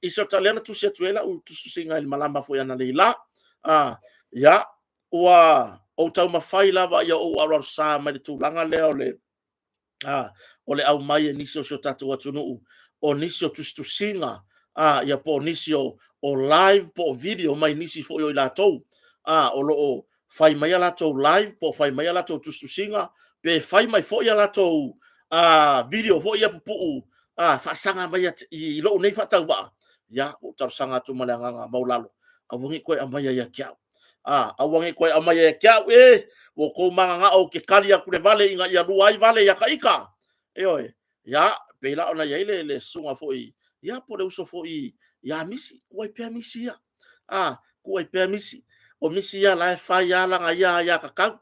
I se lea na tusi atu ai lau tusitusiga i le malama foi analeila. Ia, ua ou taumafai lava ia ou aloalosa mai le tulaga lea o le aumai e nisi o si o tatou atunuu o nisi o tusitusiga, ia po o nisi o live po o video mai nisi foi o i latou o lo o fai mai a latou live po o fai mai a latou tusitusiga, pe fai mai foi a latou video foi ia pupuu faasaga mai i lou nei faatauvaa. Ia, ua ou talosaga atu ma le agaga maualalo, aua ne i toe aumaia ia te au. Aua ne i toe aumaia ia te au, e ua outou mananao ou te tali atu i le vale ina ia lua ai vale ia ita. Ioe, ia, pei la ona i ai le susuga foi, ia po o le uso foi ia Misi, tuu ai pea Misi ia. Tuu ai pea Misi. O Misi ia la e fai lava lana ia aiatatau.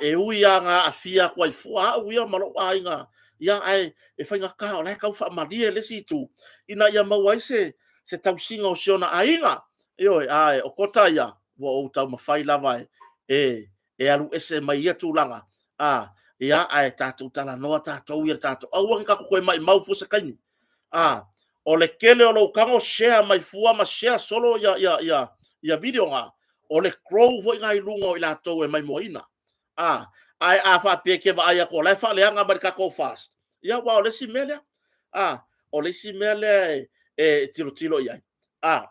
E ui lava ina aafia atu ai fua au ia ma lou aiga, ia ae e faigata o la e tau faamalie le isi itu ina ia maua ai se tausiga o si ona aiga. Ioe, ae o Kota ia, ua ou taumafai lava e alu ese mai ia tulaga, ia, ae tatou talanoa tatou ia tatou, aua ne i tatou toe maimau fua se taimi. O le tele o lou tago share mai fua ma share solo ia video na, o le grow foi na i luga o i latou e maimoaina. Ae a faapea e te vaai atu o la e faaleaga mai le tatou FAST, ia aua o le isi mea lea. O le isi mea lea e tilotilo i ai.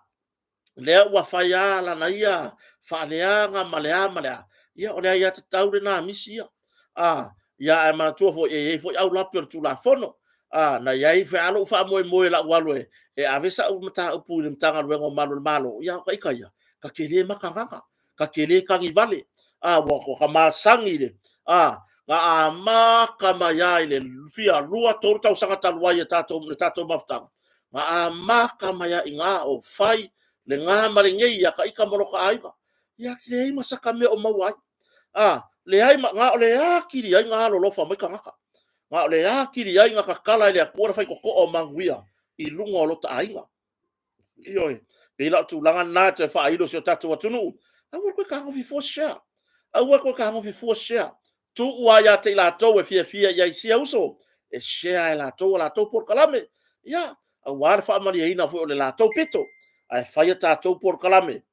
Lea ua fai lava lana ia faaleaga ma le a ma le a, ia o le aiatatau lena a misi ia. A, ia ae manatua foi e i ai foi aulape o le Tulafono. A, na i ai foi lava lou faamoemoe i lau alu e ave sau mataupu i le Matagaluega o Malu o le Malo, ia o ita ia, ta te le makagaga, ta te le tagivale. A, ua ta masani i le, a, na amata mai lava i le fia 2, 3 tausaga talu ai i le tatou mafutaga, na amata mai lava i ina o fai lena ma lenei ia ita ma lota aiga. Ia leai ma sata mea o maua ai. A, leai ma, na o le atili ai ona alolofa mai tagata. Na o le atili ai ona tatala e le Atua le faitotoa o manuia i luga o lota aiga. Ioe. Pei la o le tulaga lena e toe faailo i si o tatou atunuu, aua le toe fetagofi fua se share. Aua le toe fetagofi fua se share. Tuu lava ia te i latou e fiafia i ai sia uso, e share e latou a latou polokalame. Ia, aua le faamalieina foi o le latou pito. Ae fai a tatou polokalame,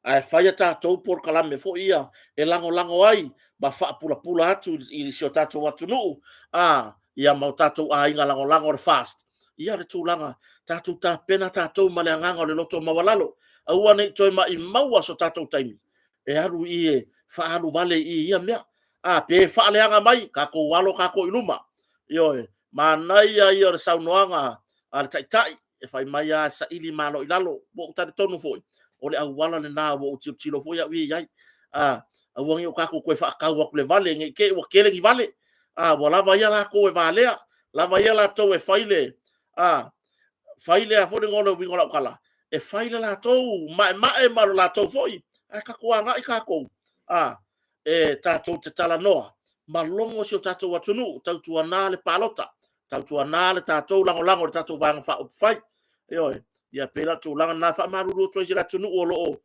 ae fai a tatou polokalame foi ia e lagolago ai ma faapulapula atu i si o tatou atunuu, a, ia ma o tatou aiga lagolago o le FAST, ia le tulaga, tatou tapena tatou ma le agaga o le loto maualalo, aua ne i toe maimaua so tatou taimi e alu i i e faaalu vale i ia mea. A, pe faaleaga mai, tatou alo tatou i luma. Ioe, manaia ia o le saunoaga a le Taitai e fai mai lava e saili malo i lalo. Ua ou talitonu foi, o le auala lena ua ou tilotilo foi au ia i ai. A, aua ne i o tatou toe faatau atu i le vale ne i te i ua tele ni vale. A, ua lava ia latou e valea, lava ia latou e fai le, a, fai le a foi le igoa o le uiga o lau tala, e fai le latou maemae ma le latou foi, ae tatou agai tatou, a, e tatou te talanoa ma logo si o tatou atunuu, tautuana le palota, tautuana le tatou lagolago i le tatou Vaega Faaupufai. Ioe, ia pei la o le tulaga lena e faamalulu atu ai i le atunuu o lo o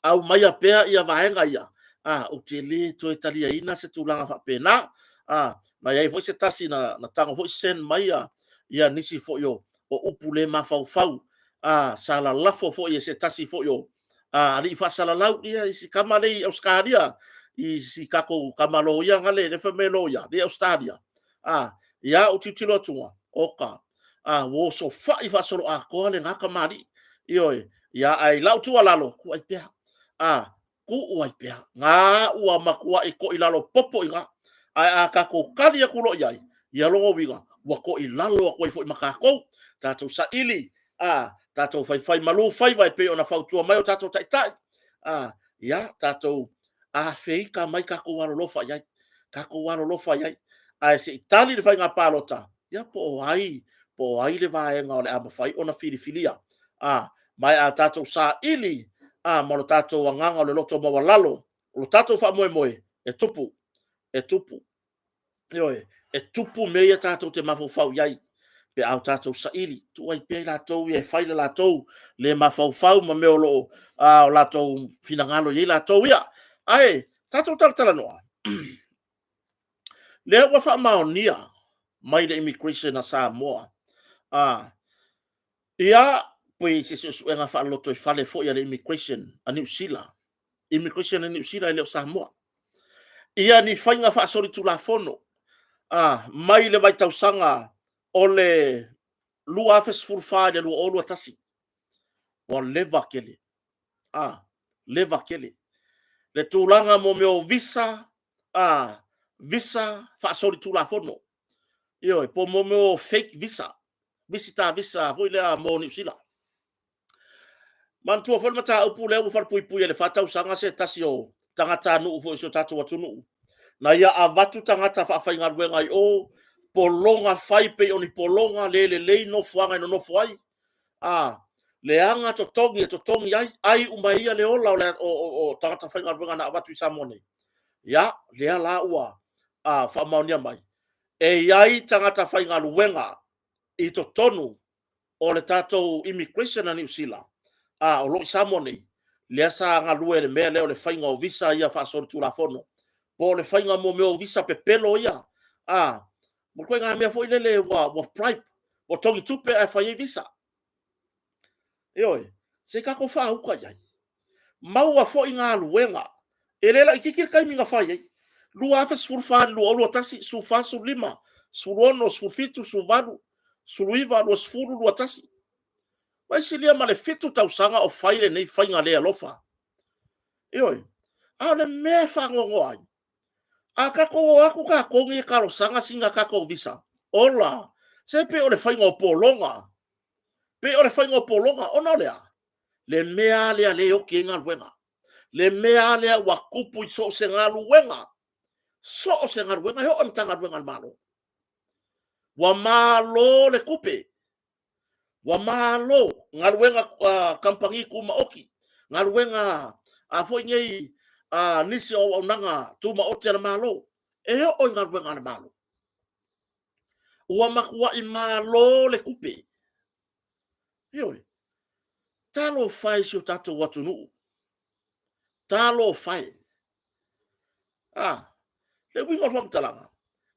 aumaia pea ia vaega ia, a, ou te le toe taliaina se tulaga faapena. A, na i ai foi se tasi na tago foi send mai ia nisi foi o upu le mafaufau, a, sa lalafo foi e se tasi foi o alii faasalalau, ia si tama lea i Ausetalia, i si tatou tama loia lea fai mai e loia i Ausetalia, a, ia ou tilotilo atu, oka, a, ua osofai faasoloatoa lena tamalii. Ioe, ia ae i lau tuualalo, tuu ai pea. A, tuu ai pea. Na ua matuai toilalo popo i ina. Ae a tatou tali atu loa i ai, ia lona uiga, ua toilalo atu ai foi ma tatou. Tatou saili, a, tatou faifai malu faiva e pei ona fautua mai o tatou taitai. A, ia, tatou afeita mai tatou alolofa i ai. Tatou alolofa i ai. Ae se i tali le faiga palota, ia po o ai, po o ai le vaega o le a mafai ona filifilia. A, ma a tatou saili, a, ma lo tatou agaga o le loto maualalo, o lo tatou faamoemoe, e tupu, e tupu. Ioe, e tupu mea ia tatou te mafaufau i ai, pe a o tatou saili, tuu ai pea i latou ia e fai le latou le mafaufau ma mea o lo o, a, o latou finagalo i ai latou ia. Ae, tatou talatalanoa, lea ua faamaonia mai le immigration a Samoa, a, ia, pei se suesuega faalotoifale foi a le immigration a Niu Sila, immigration a Niu Sila e le o Samoa. Ia ni faiga faasolitulafono a, mai le vaitausaga o le 2014 i le 2021. Ua leva tele. A, leva tele. Le tulaga mo mea o visa, a, visa faasolitulafono. Ioe, po mo mea o fake visa, visitor visa foi lea mo Niu Sila. Manatua foi le mataupu lea ua falepuipui e le fa tausaga se tasi o tagatanuu foi o si o tatou atunuu, na ia avatu tagata faafaigaluega i o, pologa fai pei o ni pologa le lelei nofoaga e nonofo ai, a leaga totogi e totogi ai, ai uma e ia le ola o, le, o, o, o tagata faigaluega na avatu i Samoa nei. Ia, lea la ua a, faamaonia mai, e i ai tagata faigaluega i totonu o le tatou immigration a Niu Sila, a o lo o i Samoa nei, lea sa galue i le mea lea o le faiga o visa ia faasolitulafono, po o le faiga mo mea o visa pepelo ia, a, mo le ituaiga mea foi lele ua, ua bribe, ua togi tupe ae fai ai visa. Ioe, se i tatou faauta i ai. Maua foi galuega, e le laitiiti le taimi na fai ai. 2014 i le 2021, 14, 15, 16, 17, 18, 19, 20, 21. Mai silia ma le 7 tausaga o fai lenei faiga le alofa. Ioe, a o le mea e faanoanoa ai, a tatou o atu tatou nei e talosaga sina tatou visa, ola, se pei o le faiga o pologa, pei o le faiga o pologa, ona o le a? Le mea lava lea lea e oti ai galuega, le mea lava lea ua tupu i so o se galuega, so o se galuega e oo i Matagaluega a le Malo. Ua malo le tupe, ua malo galuega kamupani tumaoti, galuega a foi nei nisi o auaunaga tumaoti a le Malo, e oo i galuega a le Malo. Ua matuai malo le tupe. Ioe. Talofa e i si o tatou atunuu. Talofa e. A, le uiga o le faamatalaga,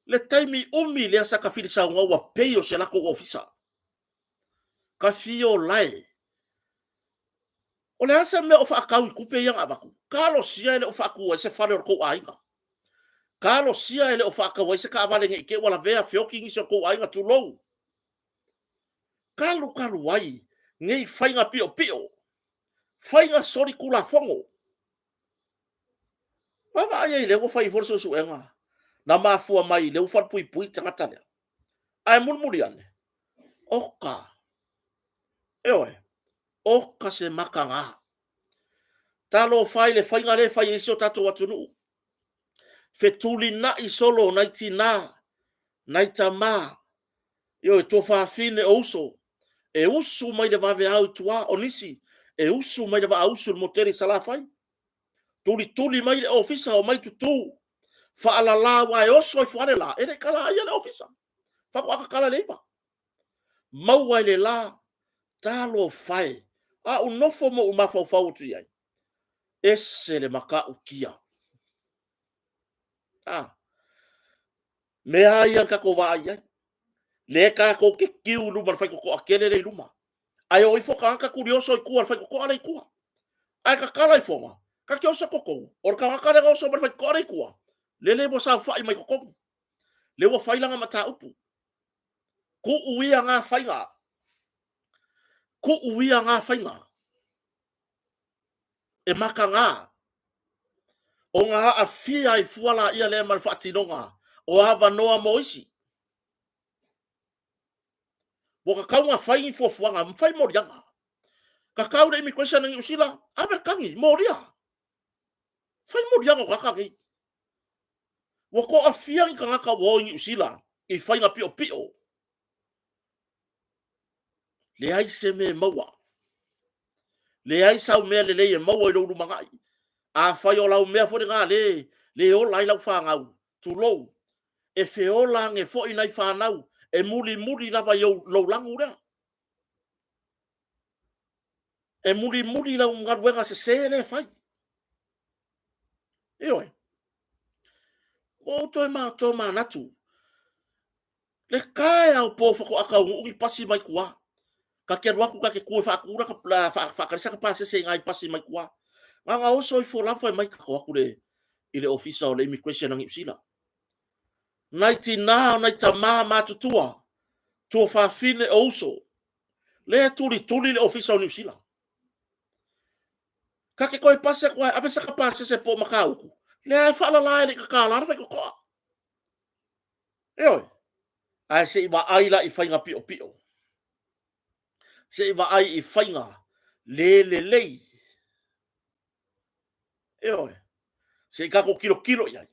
le taimi umi lea sa tafilisaunoa ua pei o si a latou ofisa. Tafiolae. O le a se mea o faatau i tupe ia na avatu? Talosia e le o faatu ai se fale o le tou aiga. Talosia e le o faatau ai se taavale ne i te i ua lavea feoti nisi o le tou aiga, tulou. Talu talu ai nei faiga piopio, faiga solitulafono. Vaavaai ai lea ua fai ifo le suesuega na mafua mai lea ua falepuipui le tagata lea. Ae mulimuli ane, oka, ioe, oka se mataga. Talofa e i le faiga lea e fai ai si o tatou atunuu. Fetulinai solo nai tina, nai tama, ioe, tuafafine o uso, e usu mai le vaveao i tua, o nisi e usu mai le vaausu i le motu tele i Salafai, tulituli mai le ofisa, omai tutu, faalala, aua e oso ifo lava le la, e le i talaia le ofisa, faatoa tatala i le 9. Maua e le la, talofa e, a ou nofo ma ou mafaufau atu i ai, ese le matautia. A, mea lava ia na tatou vaai i ai, lea tatou te queue i luma o le faitotoa tele lea i luma, ae o ifo tagata tulioso i tua i le faitotoa lea i tua. Ae tatala ifoga, ta te oso i totonu, o le tagata lea na oso mai le faitotoa lea i tua, lele ua saofai mai totonu, lea ua fai lana mataupu. Tuu ia na faiga, tuu ia na faiga. E mataga ona aafia ai fua laia lea ma le faatinoga o avanoa mo isi. Ua tatau ona fai ni fuafuaga, fai moliaga. Tatau le immigration a Niu Sila, ave le tagi, molia. Fai moliaga o tagata nei. Ua toafia ni tagata ua o i Niu Sila i faiga piopio. Leai se mea e maua. Leai sau mea lelei e maua i lou lumanai. Afai o lau mea foi lena le, le ola ai lau fanau, tulou, e feola ane foi nai fanau e mulimuli lava i lou lanu lea. E mulimuli lau galuega sese lea e fai. Ioe. Ua ou toe tomanatu Le taeao po faatoa taunuu ni pasi mai tua. Ta te alu atu ta te tu e faatu la faatali saka pasese i nai pasi mai tua. Na ona oso ifo lava fai mai ta o atu le i le ofisa o le immigration a Niu Sila. Nai tina o nai tama matutua, tuafafine o uso, lea tulituli le ofisa o Niu Sila. Ta te toe pasi atu ai, ave saka pasese po o Matautu, lea e faalala e le i tatala le faitotoa. Ioe. Ae se i vaai la i faiga piopio. Se i vaai i faiga le lelei. Ioe. Se i tatou tilotilo i ai.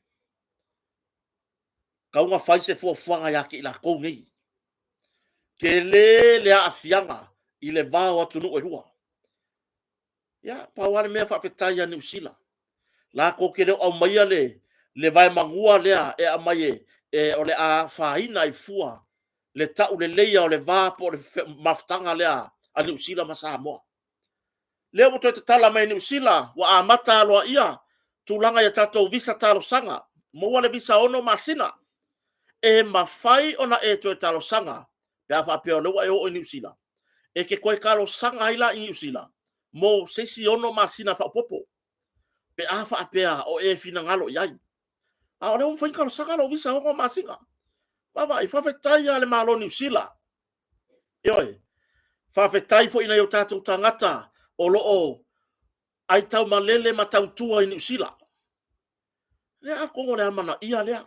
Tau na fai se fuafuaga ia te i latou nei. Tele le aafiaga i le va o atunuu e lua. Ia, pau lava le mea faafetai ia Niu Sila, latou te le o aumaia le, le vaemanua lea e aumai e, e, o le a afaina ai fua le tauleleia o le va po o le mafutaga lea a Niu Sila ma Samoa. Lea ua toe tatala mai e Niu Sila, ua amata aloaia tulaga i a tatou visa talosaga, maua le visa 6 masina, e mafai ona e toe talosaga pe a faapea o lea ua e oo i Niu Sila, e te toe talosaga ai la i Niu Sila mo se isi 6 masina faaopoopo pe a faapea o e finagalo i ai. A o lea ua mafai ona talosaga lou visa 6 masina. Vaavaai, faafetai lava i le Malo o Niu Sila. Ioe. Faafetai foi i nai o tatou tagata o lo o aitaumalele ma tautua i Niu Sila. Lea atonu o le amanaia lea.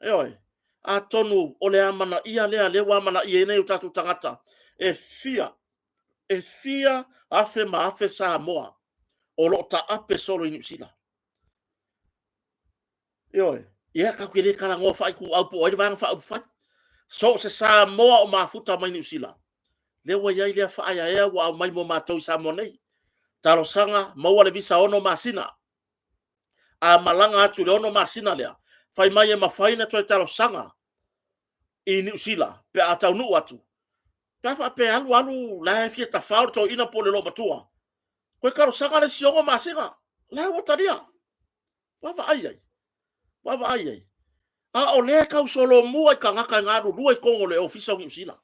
Ioe, atonu o le amanaia lea, lea ua amanaia ai nai o tatou tagata e fia, e fia afe ma afe Samoa o lo o taape solo i Niu Sila. Ioe, ia tatou te le talanoa faaituau po o ai le Vaega Faaupufai. So o se Samoa o mafuta mai Niu Sila, lea ua i ai lea faaeaea ua aumai mo matou i Samoa nei. Talosaga, maua le visa 6 masina. A malaga atu i le 6 masina lea, fai mai e mafai ona toe talosaga i Niu Sila pe a taunuu atu. Pe a faapea e alu alu la e fia tafao le toeaina po o le loomatua, toe talosaga le isi 6 masina, la ua talia. Vaavaai i ai, vaavaai i ai. A o lea e tau solomua i tagata e galulue i totonu o le Ofisa o Niu Sila.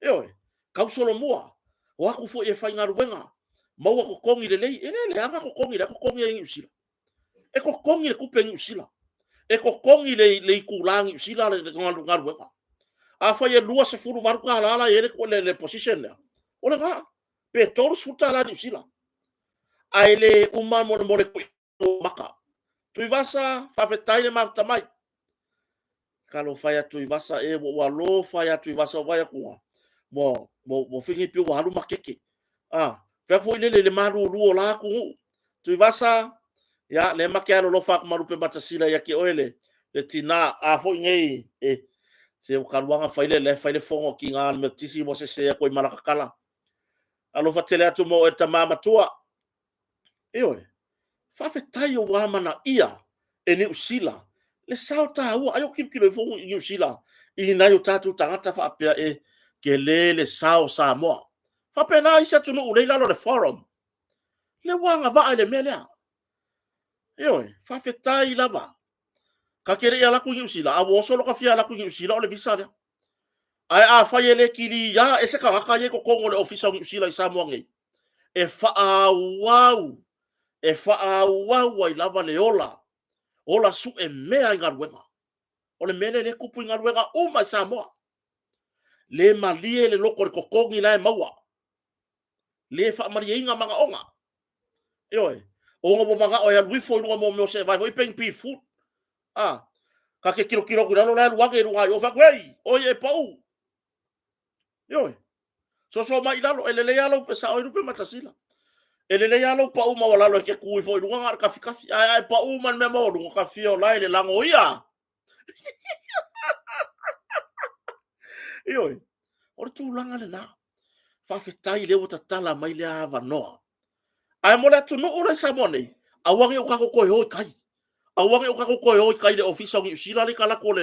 Ioe, tau solomua, o atu foi e faigaluega, maua totogi lelei. E le leaga totogi, la e totogi ai i Niu Sila. E totogi le tupe i Niu Sila. E totogi le itula Niu Sila le galuega. Afai e $28 la e i ai le position lea, o lena, pe $30 Niu Sila. Ae le uma mo le maka. Tuivasa, faafetai le mafuta mai. Talofa e ia Tuivasa e, ua ou alofa ia Tuivasa, ua vaai atu ua ua fai nei pei ua alu makete. Ah, fai atu foi lele i le malulu o la atunuu. Tuivasa, ia, lea ma te alolofa atu ma Lupematasila ia te oe le, le tina. A foi nei, e, se ua talu lava ona fai le, la e fai le fono a tina a le Metotisi ua sese atu ai ma lata tala. Alofa tele atu mo oe le tama matua. Ioe. Faafetai ua amanaia e Niu Sila le sao taua. Ai o tilotilo ifo Niu Sila i nai o tatou tagata faapea e tele le sao o Samoa. Faapena isi atunuu lea i lalo o le forum. Lea ua agavaa i le mea lea. Ioe, faafetai lava. Ta te le i alu atu i Niu Sila, a ua oso lota fia alu atu i Niu Sila o le visa lea. Ae afai e le kiliia e se tagata ia i totonu o le Ofisa o Niu Sila i Samoa nei, e faaauau, e faaauau ai lava le ola, ola sue mea i galuega. O le mea lea lea e tupu i galuega uma i Samoa. Le malie le loto i le totogi la e maua. Le faamalieina manaoga. Ioe. Ona ua manao e alu ifo i luga mo mea o seevae foi pe ni beef food. A, ta te tilotilo atu i lalo la e alu ane i luga i o, fai atu, hei, oi e pau. Ioe. Soso mai i lalo, e lelei lava lou, e sao ai Lupematasila. E lelei lava lou pau maualalo e te tu ifo i luga na o le kafikafi. Ae a e pau ma le mea maualuga, ka fia ola e le lagoia. Ioe, o le tulaga lena. Faafetai lea ua tatala mai lea avanoa. Ae mo le atunuu la i Samoa nei, aua ne i o tatou toe o i tai. Aua ne i o tatou toe o i tai i le Ofisa o Niu Sila lea e i talaatu o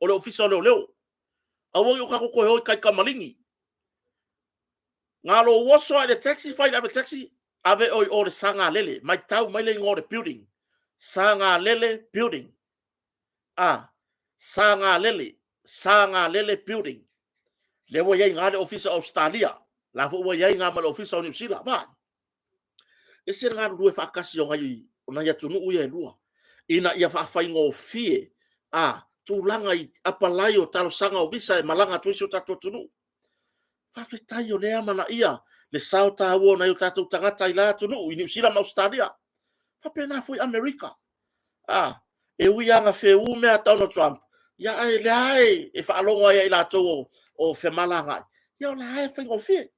le Ofisa o Leoleo. Aua ne i o tatou toe o i tai i tamaligi. Na o lou oso lava i le taxi, fai i le ave taxi, ave oe i o i le Sagalele. Matau mai le igoa o le building. Sagalele Building. A, Sagalele, Sagalele Building. Lea ua i ai i ina le Ofisa o Ausetalia, la foi ua i ai i ina ma le Ofisa o Niu Sila. Vaai, ese le galulue faatasi o nai, o nai atunuu ia e lua, ina ia faafaigofie a tulaga i apalai o talosaga o visa e malaga atu ai si o tatou atunuu. Faafetai o lea e amanaia le sao taua o nai o tatou tagata i la atunuu i Niu Sila ma Ausetalia. Faapena foi Amerika. A, e ui lava na feū mea a Donald Trump, ia ae lea lava e faalogo ai ia i latou o, o femalagaai, ia o la e faigofie.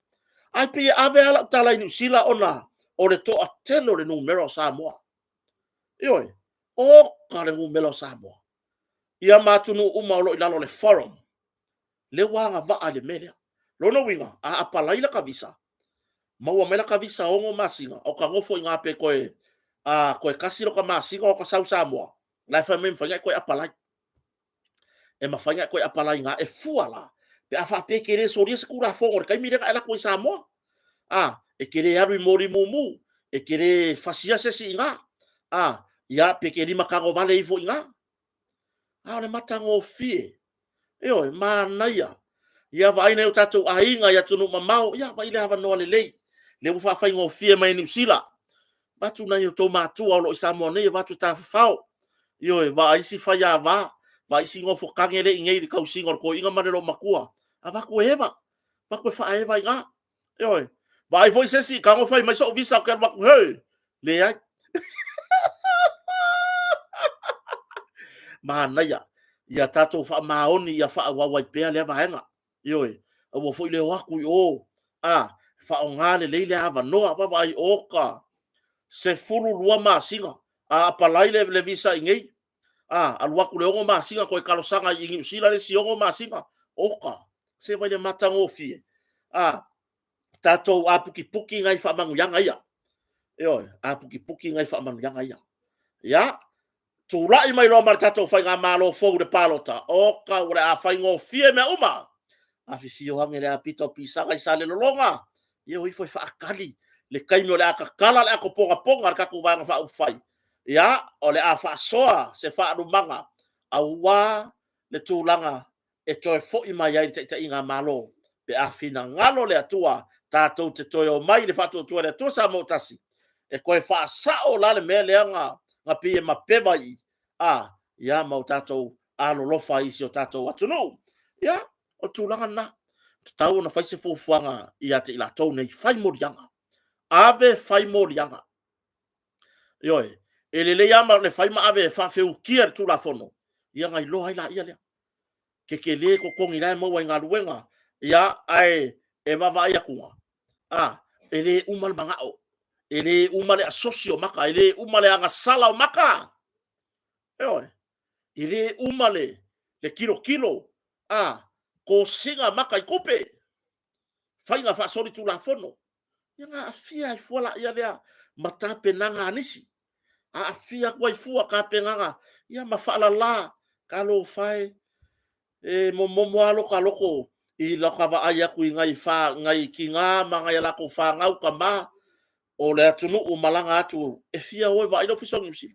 Ae pei e ave lava lau tala i Niu Sila ona o le toatele o le numera o Samoa. Ioe, oka le numera o Samoa. Ia ma atunuu uma o lo o i lalo o le forum. Lea ua agavaa i le mea lea. Lona uiga, a apalai lata visa, maua mai lata visa 6 masina, o ta nofo i ina pe toe, a, toe tasi lota masina o ta sau i Samoa, la e fai mai e mafai ona e toe apalai. E mafai ona e toe apalai i ina, e fua la, pe a faapea e te le solia se Tulafono i le taimi lea na e alu atu ai i Samoa. A, e te le alu i moli mumu, e te le fasia se isi i ina. A, ia, pe te limatagovale ifo i ina. A o le matagofie, ioe, manaia. Ia vaai nai o tatou aiga i atunuu mamao, ia vaai le avanoa lelei, lea ua faafaigofie mai e Niu Sila. Avatu nai o outou matua o lo o i Samoa nei, avatu e tafafao. Ioe, vaai isi faiava, vaai isi nofo tage lea e i inei i le tausiga o le toeaina ma le loomatua. Avatu e eva. Fai atu e faaeva i ina. Ioe. Vaai foi se isi, tago fai mai so'u visa ou te alu atu, he, leai. Manaia, ia tatou faamaoni ia faaauau ai pea lea vaega. Ioe, aua foi le o atu i o, a, faaaoga lelei le avanoa, vaavaai, oka, 12 masina, a apalai le, le visa i nei, a, alu atu le 6 masina, toe talosaga i Niu Sila le isi 6 masina, oka, se vai le matagofie, a, tatou aputiputi nai faamanuiaga ia. Ioe, aputiputi nai faamanuiaga ia. Ia, tulai mai loa ma le tatou faigamalo fou i le palota, oka ua le a faigofie mea uma. Afifio ane le apita o pisaga i Salelologa, ia o ifo e faatali le taimi o le a tatala le ato ponaponga a le tatou Vaega Faaupufai. Ia, o le a faasoa se faalumaga aua le tulaga e toe foi mai ai le taitaiga Malo pe a finagalo le Atua tatou te toe omai i le faatuatua i le Atua Samoa ua tasi e toe faasao la le mea lea na na pei e mapeva i a ia ma o tatou alolofa i si o tatou atunuu. Ia, o le tulaga lena. Tatau ona fai se fuafuaga ia te i latou nei, fai moliaga. Ave fai moliaga. Ioe, e lelei lava ma le fai ma ave e faafeutia le Tulafono, ia ona iloa ai laia lea. Tetele totogi la e maua i galuega, ia, ae e vaavaai atu, a, e le uma le manao, e le uma le asosi o maka, e le uma le agasala o maka. Ioe, e le uma le, le tilotilo, a, tosina maka i tupe, faiga faasolitulafono. Ia na aafia ai fua laia lea ma tapenaga a nisi. Aafia atu ai fua tapenaga ia ma faalala talofa e, e momomo lava lota loto i lota vaai atu i nai fa, nai tina ma nai a latou fanau tama o le atunuu malaga atu e fia o e vaai le Ofisa o Niu Sila.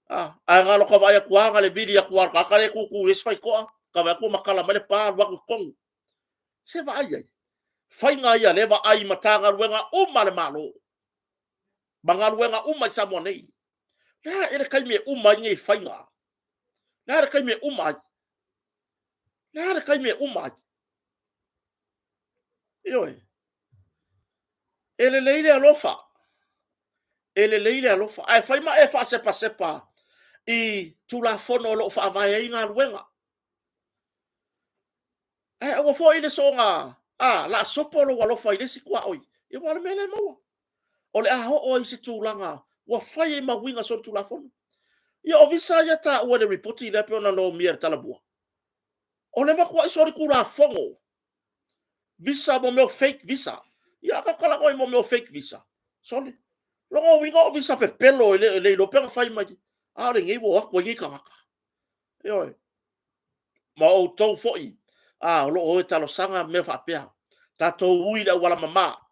Ah, ae na lota vaai atu lava na le vili atu lava o le tagata lea e tutu i le isi faitoa, ta vaai atu ua matala mai le pa alu atu i totonu. Se vaai ai. Faiga ia lea vaai i Matagaluega uma a le Malo ma galuega uma i Samoa nei. Le a ea le taimi e uma ai nei faiga? Le a le taimi e uma ai? Le a le taimi e uma ai? Ioe. E lelei le alofa. E lelei le alofa. Ae fai ma e faasepasepa i Tulafono o lo o faavae ai galuega. Ae aua foi le soona, a, laasopo lou alofa i le isi tuaoi, ia aua o le mea lea e maua. O le a oo ai i se tulaga ua fai ai ma uiga solitulafono. Ia o visa ia taua i le lipoti lea pei ona lomia i le Talomua, o le matuai solitulafono visa mo mea o fake visa. Ia a tatou talanoa i mea o fake visa, sole, lona uiga o visa pepelo e le iloa pe na fai mai, a o lenei ua o atu ai nei tagata. Ioe. Ma outou foi, a, o lo o o e talosaga mea faapea. Tatou ui i le auala mama.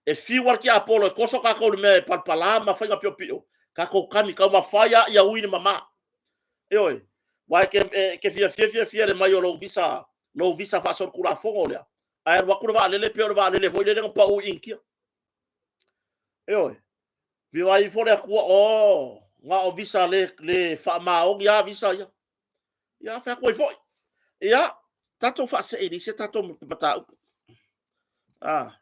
E fiu lava le tiapolo e toso tatou i le mea e palapala ma faiga piopio, tatou kami, taumafai lava ia ui le mama. Ioe. Aua e te, e te fiafia fiafia i le mai o lou visa, lou visa faasolitulafono lea, ae alu atu le vaalele pei o le vaalele foi lele na pau i Initia. Ioe. Vaai ifo le Atua, o, na o visa le, le faamaoni lava visa ia. Ia, fai atu ai foi. Ia, tatou faasee i isi a tatou mataupu. Ah.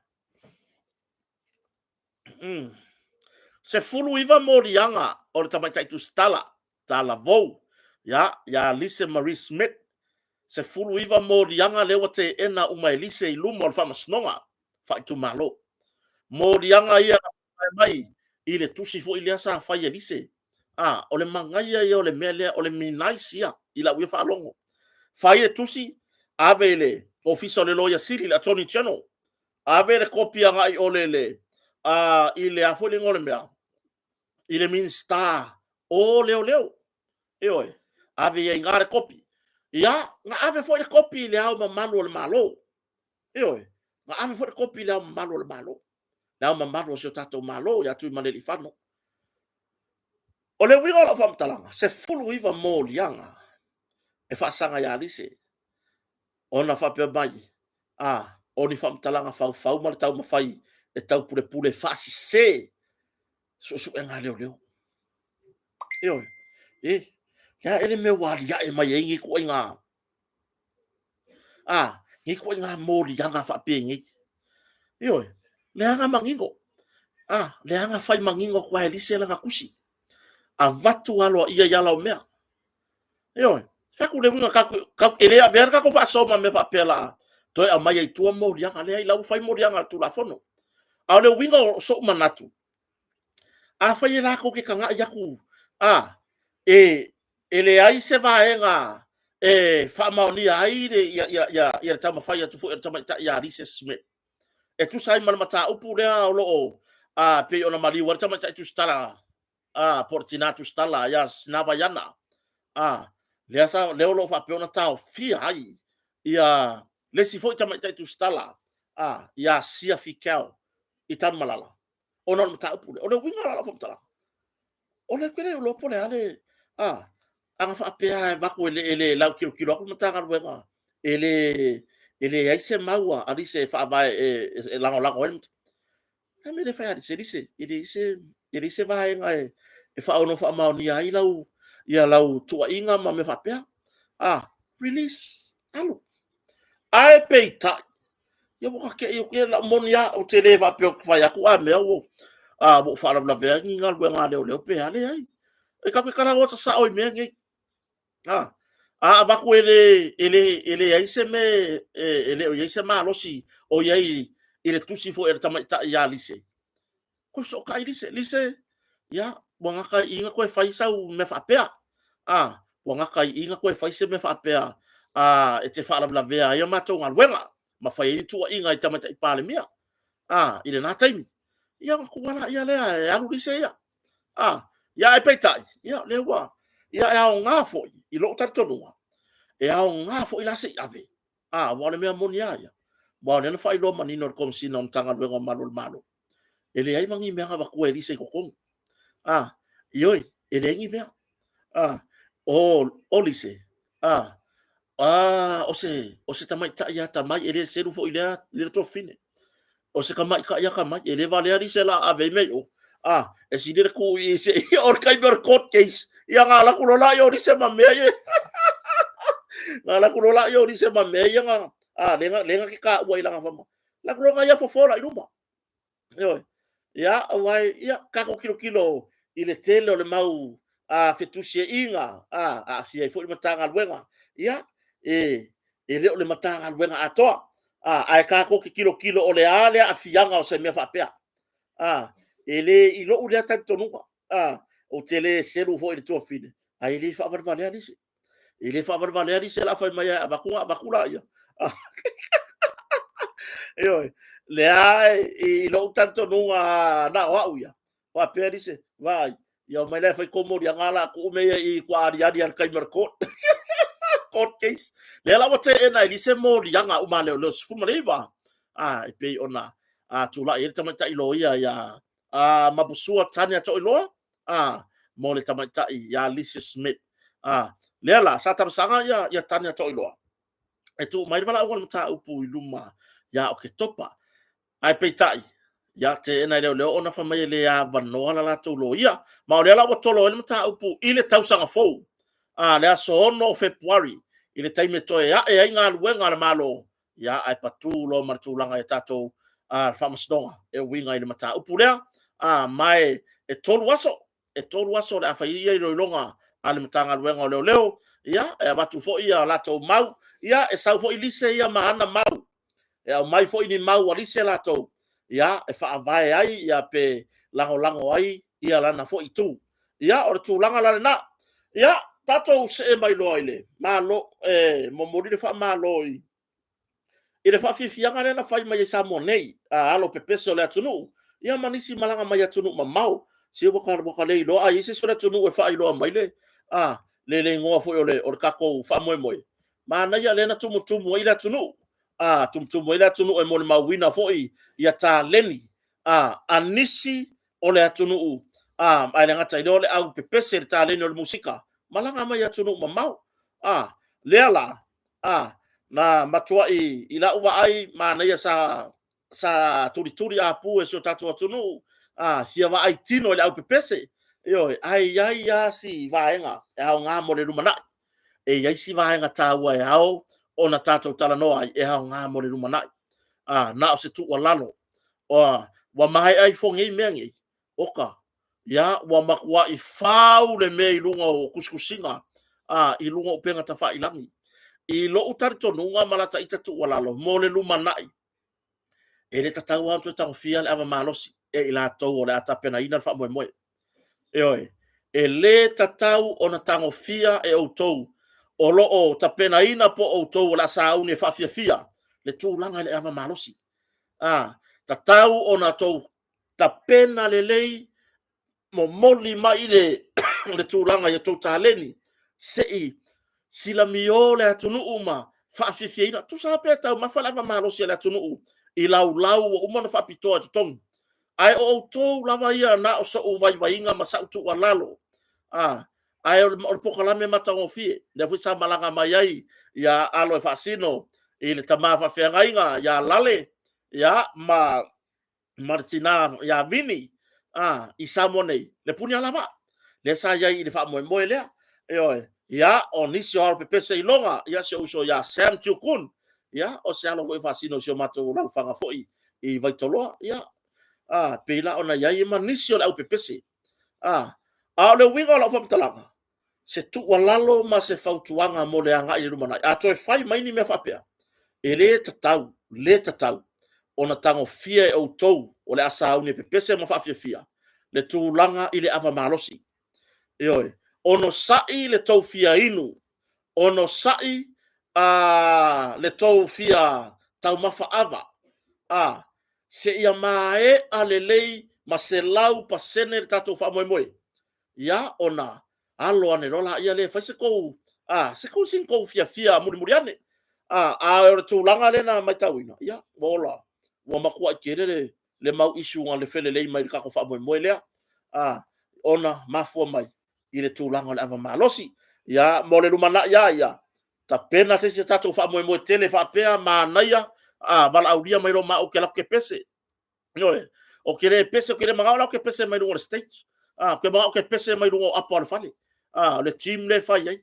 19 moliaga o le tamaitai tusitala, talavou, ia, ia Lise Marie Smith. 19 moliaga lea ua teena uma e Lise i luma o le faamasinoga faaitumalo. Moliaga ia na mai i le tusi foi lea sa fai e Lise. A, o le manaia ia o le mea lea, o le minais ia i lau ia faalogo. Fai le tusi, ave i le Ofisa o le Loia Sili, le Attorney General, ave le kopi agai o le, le, a, i le a foi le igoa o le mea, i le Minisita o Leoleo. Ioe, ave i ai i ina le kopi. Ia, na ave foi le kopi i le Ao Mamalu o le Malo. Ioe, na ave foi le kopi i le Ao Mamalu o le Malo, le Ao Mamalu o si o tatou Malo ia Tuimalealiifano. O le uiga o lau faamatalaga, 19 moliaga e faasaga ia Lise, ona faapea mai, a, o ni faamatalaga faufau ma le taumafai e taupulepule faasese suesuega a leoleo. Ioe, e, le a ea le mea ua aliae mai ai nei ituaiga A, Nei ituaiga moliaga faapenei. Ioe, leaga manino. A, leaga fai manino atu lava e Lise lana tusi. Avatu aloaia i ala o mea. Ioe, fai atu le uiga tatou, e le avea le tatou faasoa ma mea faapea la toe aumai ai i tua moliaga. Leai, la ua fai moliaga a le Tulafono. A o le uiga o so'u manatu, afai e latou te tagai atu, a, e leai se vaega e faamaonia ai le taumafai atu foi a le tamaitai ia Lisa Smith e tusa ai ma le mataupu lea o lo o pei ona maliu ai le tamaitai tusitala po o le tina tusitala ia Sina Vaiana, lea sa lea o lo o faapea ona taofia ai ia le isi foi tamaitai tusitala ia Sia Fikel i Tanumalala ona o le mataupu lea. O le uiga la o lau faamatalaga, o lea ou te le iloa po o le a le... ana faapea lava e avatu e le lautilotilo atu le Matagaluega e leai se mau a Lise e faavae e lagolago ai le a le mea e le fai a Lise? Lise, e leai se vaega e faaaono faamaonia ai lau tuuaiga ma mea faapea. A, release, alu. Ae peitai, ia ua ta te i, o le moni lava, ou te le faapea ou te fai atu a mea ua ou faalavelavea ni galuega a leoleo pe a, leai. E tatou te talanoa sasao i mea nei. A avatu e leai se mea, e le o i ai se malosi o i ai i le tusi foi a le tamaitai ia Lise, toe fesootai Lise, Lise, ia, ua gata ai i i ona toe fai sau mea faapea. A, ua gata ai i i ona toe fai se mea faapea e te faalavelavea ai a matou galuega ma fai ai ni tuuaiga i le Tamaitai Palemia i lena taimi. Ia ona tuua laia lea e alu Lise ia. Ia ae peitai, ia o lea ua, ia e aoga foi i lou talitonuga, e aoga foi la se i ave, aua o le mea moni lava ia, aua o lea na faailoa manino e le Komesina o le Matagaluega o Malu o le Malo, e leai ma ni mea na avatua e Lise i totonu. Ioe, e leai ni mea. O Lise, o se tamaitai atamai, e le selu foi i lea tuafafine. O se tamaitai atamai, e le valea Lise la ave ai mea i o. E sili le tuu i i se i oo i le taimi o le court case, ia ona alu atu loa lea o Lise ma mea ia. Ona alu atu loa lea o Lise ma mea ia na, lea na te taua i lana faamamaluga. Alu atu loa ia fofo la i luma. Ioe. Ia, aua, ia, tatou tilotilo i le tele o le mau fetusiaiga, aafia ai foi le Matagaluega. Ia, e le o le Matagaluega atoa, ae tatou te tilotilo o le a le aafiaga o se mea faapea. E le i lou lea talitonuga, ou te le selu foi i le tuafafine, ae le faavalevalea Lise. E le faavalevalea Lise o le a fai mai e avatu ona avatu laia. Ioe, leai, i lou talitonuga na o au ia, faapea Lise, vaai, ia omai la e fai tou moliaga ae o le a tuu mea ia i i tua aliali i le taimi o le court. Court case. Lea la ua teena e Lise moliaga uma a leoleo 19, e pei ona tulai ai le tamaitai loia ia Mapusua Tanya Toiloa mo le tamaitai ia Lise Smith. Lea la, sa talosaga ia Tanya Toiloa e tuu mai le valaauga o le mataupu i luma ia Oketopa. Ae peitai, ia teena e leoleo ona fai mai e le avanoa la latou loia. Ma o lea la ua tolo ai le mataupu i le tausaga fou, le aso 6 o Fepuari, i le taimi e toe ae ai galuega a le Malo, ia ae patu loa ma le tulaga i tatou faamasinoga e uiga i le mataupu lea. Ma e 3 aso, e 3 aso o le a fai ai iloiloga a le Matagaluega o Leoleo, ia, e avatu foi a latou mau, ia, e sau foi Lise ia ma ana mau, e aumai foi ni mau a Lise latou, ia, e faavae ai, ia, pe lagolago ai ia lana foi itu. Ia, o le tulaga la lena. Ia, tatou see mai loa i le Malo, e momoli le faamalo i le faafiafiaga lea na fai mai e Samoa nei, a alo pepese o le atunuu, ia ma nisi malaga mai atunuu mamao. Se ua ta le iloa a i ai se isi o le atunuu e faailoa mai le le igoa foi o le tatou faamoemoe. Manaia lea na tumutumu ai le atunuu, tumutumu ai le atunuu e molimauina foi ia taleni a nisi o le atunuu, ae le gata i lea o le au pepese i le taleni o le musika, malaga mai atunuu mamao. Lea la, na matuai i lau vaai, manaia sa tulituli apu e si o tatou atunuu, fia vaai tino i le au pepese. Ioe, ae i ai lava si vaega e aoga mo le lumanai. E i ai si vaega taua e ao ona tatou talanoa ai e aoga mo le lumanai. A, na o se tuualalo. Ua, ua maea ifo nei mea nei, oka, ia, ua matuai fau le mea i luga o tusitusiga, a, i luga o upega tafailagi. I lou talitonuga ma lata ita tuualalo mo le lumanai, e le tatau lava ona toe tagofia le ava malosi e i latou o le a tapenaina le faamoemoe. Ioe, e le tatau ona tagofia e outou o lo o tapenaina po o outou o le a sauni e faafiafia le tulaga i le ava malosi. A, tatau ona outou tapena lelei, momoli mai le, le tulaga i a outou taleni, se i silamio le atunuu ma faafiafiaina. Tusa lava pe taumafa le ava malosi a le atunuu i laulau ua uma ona faapitoa i totonu. Ae o outou lava ia na o sou vaivaiga ma sau tuualalo, a, ae o le polokalame matagofie, lea foi sa malaga mai ai ia alo e faasino i le tama faafeagaiga ia Lale, ia, ma ma le tina ia Vini a, i Samoa nei, le punialavaa, lea sa i ai i le faamoemoe lea. Ioe, ia, o nisi o alo pepese iloga, ia si ou uso ia Sam Tiukun, ia, o se alo foi e faasino i si o matou alalafaga foi i Vaitoloa, ia, a, pei la ona i ai ma nisi o le au pepese. A, a o le uiga o lau faamatalaga, se tuualalo ma se fautuaga mo le agai i le lumanai. A toe fai mai ni mea faapea, e le tatau, le tatau ona tagofia e outou o le a sauni e pepese ma faafiafia le tulaga i le ava malosi. Ioe, onosai le tou fia inu, onosai a, le tou fia taumafa ava, a, seia maea lelei ma 100% le tatou faamoemoe. Ia, ona alo ane loa laia lea e fai se tou, a, se tou sina tou fiafia mulimuli ane. A, a o le tulaga lea na matauina, ia, ua ola, ua matuai tele le, le mau issue na lefe lelei mai i le tatou faamoemoe lea, a, ona mafua mai i le tulaga o le ava malosi. Ia, mo le lumanai lava ia, tapena se isi a tatou faamoemoe tele faapea, manaia, a, valaaulia mai loa ma au ou te alu atu ou te pese. Ioe, ou te le pese, ou te le manao la ou te pese mai luga o le stage. Ah, ou te manao ou te pese mai luga o apa o le fale. Ah, o le team lea e fai ai.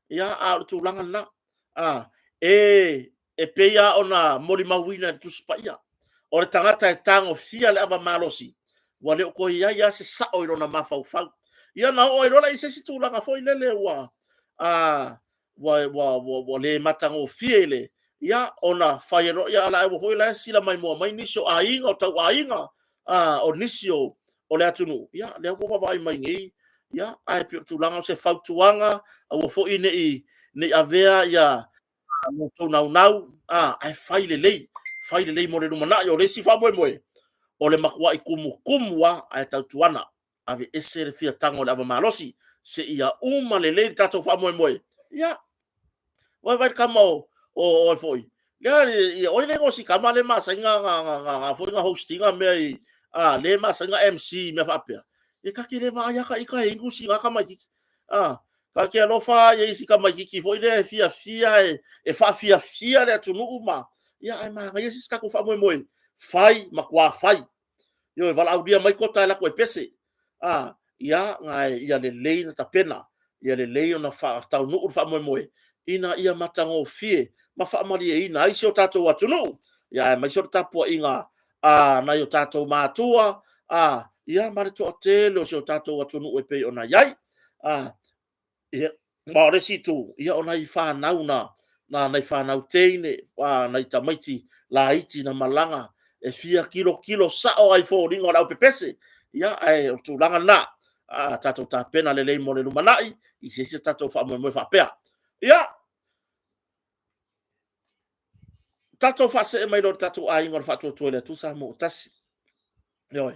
Ia, a o le tulaga lena. Ah, e, e pei lava ona molimauina e le Tusi Paia, o le tagata e tagofia le ava malosi, ua le o toe i ai lava se sao i lona mafaufau. Ia na oo ai loa la i se isi tulaga foi lele ua, ah, ua, ua, ua, ua le matagofie i le, ia, ona fai ai loa, ia, la ua foi la e sila maimoa mai nisi o aiga, o tauaiga, a, o nisi o, o le atunuu, ia, lea ua vaavaai mai nei, ia, ae pei o le tulaga o se fautuaga, aua foi ne i, ne i avea ia lo outou naunau, a, ae fai lelei, fai lelei mo le lumanai. O le isi faamoemoe, o le matuai tumutumu lava ae tautuana aveese le fia tago i le ava malosi seia uma lelei le tatou faamoemoe. Ia, vaivai le tama o oe foi. Lea, ia, oi le igoa o si tama le masani na, na, na, na, na foi na host ina mea i, a, le masani na MC i mea faapea. E ta te le vaai lava ita e inu si na tamaititi. A, ta te alofa i isi tamaititi foi lea e fiafia e, e faafiafia le atunuu ma, ia, ae manaia se isi tatou faamoemoe. Fai, matuā fai. Ioe, valaaulia mai Kota e alu atu e pese. A, ia, na, ia lelei na tapena, ia lelei ona faataunuu le faamoemoe, ina ia matagofie ma faamalieina ai si o tatou atunuu, ia aemaise o le tapuaiga a nai o tatou matua, a, ia ma le toatele o si o tatou atunuu e pei ona i ai. A, Ia, ma o le isi itu, ia o nai fanau na, na nai fanau teine, a, nai tamaiti laiti na malaga e fia kilokilo sao ai foliga o le aupepese. Ia, ae o le tulaga lena, a, tatou tapena lelei mo le lumanai i se isi o tatou faamoemoe faapea. Ia, tatou faasee mai loa i le tatou aiga o le Faatuatua i le Atua Samoa ua tasi. Ioe.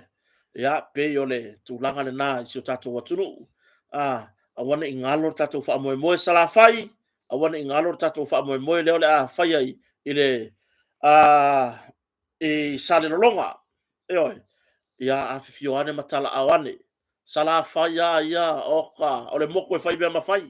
Ia, pei o le tulaga lena i si o tatou atunuu. A, aua ne i galo le tatou faamoemoe Salafai, aua ne i galo le tatou faamoemoe lea o le a faia i, i le a, i Salelologa. Ioe. Ia, afifio ane ma talaao ane. Salafai a ia, oka, o le motu e fai mea ma fai.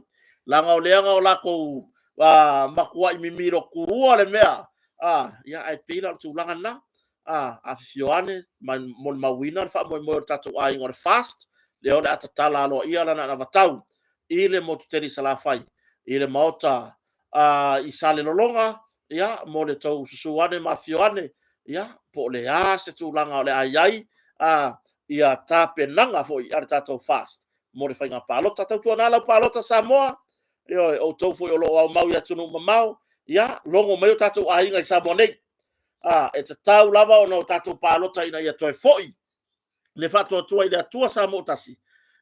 Leaga o leaga o latou a, matuai mimilo tuua le mea. A, ia, ae pei la o le tulaga lena. A, afifio ane, molimauina le faamoemoe o le tatou aiga o le FAST, lea o le a tatala aloaia lana anavatau i le motu tele i Salafai, i le maota i Salelologa, ia, mo le tou susu ane ma afifio ane, ia, po o le a se tulaga o le a i ai ia tapenaga foi a le tatou FAST mo le faiga palota. Tautuana lau palota Samoa, ioe, outou foi o lo o aumau i atunuu mamao, ia, logo mai o tatou aiga i Samoa nei. E tatau lava ona o tatou palota ina ia toe foi le faatuatua i le Atua Samoa ua tasi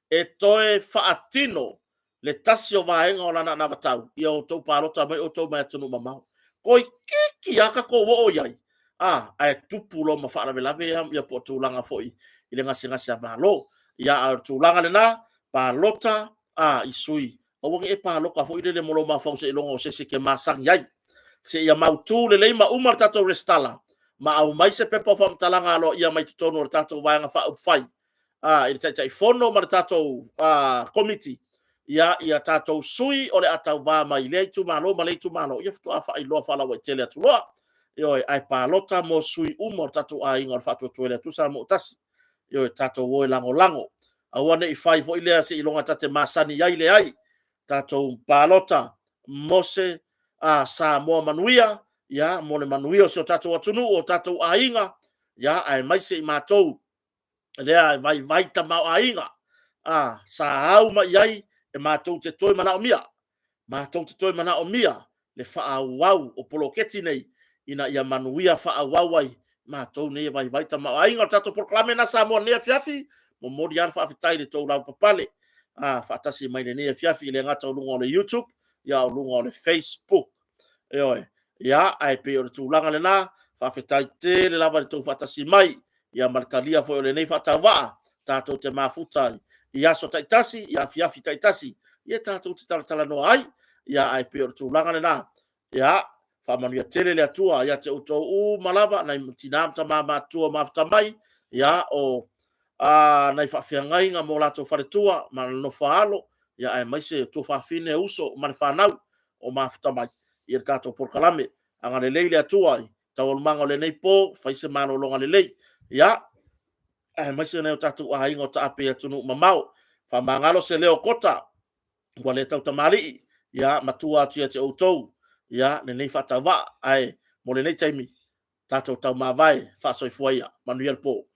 e toe faatino le tasi o vaega o lana anavatau, ia outou palota mai outou mai atunuu mamao. Toeitiiti lava tatou oo i ai, ae tupu loa ma faalavelave ia po o tulaga foi i le gasegase a Malo. Ia, a o le tulaga lena, palota i sui, aua ne i e palota foi lele mo lou mafaufau seiloga o se isi e te masani ai. Seia mautu lelei ma uma le tatou resitala ma aumai se pepa o faamatalaga aloaia mai totonu o le tatou Vaega Faaupufai i le Taitaifono ma le tatou Komiti, ia tatou sui o le a tauva mai lea itumalo ma lea itumalo, ia faatoa faailoa faalauaitele atu loa. Ioe, ae palota mo sui uma o le tatou aiga o le Faatuatua i le Atua Samoa ua tasi. Ioe, tatou o e lagolago. Aua ne i fai foi lea seiloga ta te masani ai, leai. Tatou palota mo se Samoa manuia, ia, mo le manuia o si o tatou atunuu, o tatou aiga, ia, aemaise i matou lea e vaivai tamaoaiga, sa au mai i ai e matou te toe manaomia, matou te toe manaomia le faaauau o poloketi nei ina ia manuia faaauau ai matou nei e vaivai tamaoaiga. O le tatou polokalame lena Samoa i lenei afiafi, momoli lava le faafetai i le tou lavapapale faatasi mai lenei afiafi, e le gata o luga o le YouTube, a o luga o le Facebook. Ioe, ia, ae pei o le tulaga lena, faafetai tele lava i le tou faatasi mai, ia ma le talia foi o lenei faatauvaa, tatou te mafuta i aso taitasi, i afiafi taitasi, ia tatou te talatalanoa ai, ia, ae pei o le tulaga lena, ia, faamanuia tele le Atua ia te outou uma lava, nai tina ma tama matutua o mafuta mai, ia, o nai faafeagaiga ma o latou faletua ma le nofo-a-alo, ia, aemaise tuafafine, uso ma le fanau o mafuta mai i le tatou polokalame. Agalelei le Atua i taualumaga o lenei po, fai se malologa lelei, ia, aemaise nai o tatou aiga o taape i atunuu mamao. Faamagalo se leo o Kota ua le tautamalii, ia, matua atu ia te outou, ia, lenei faatauvaa, ae mo lenei taimi, tatou taumavae faasoifua ia. Manuia le po.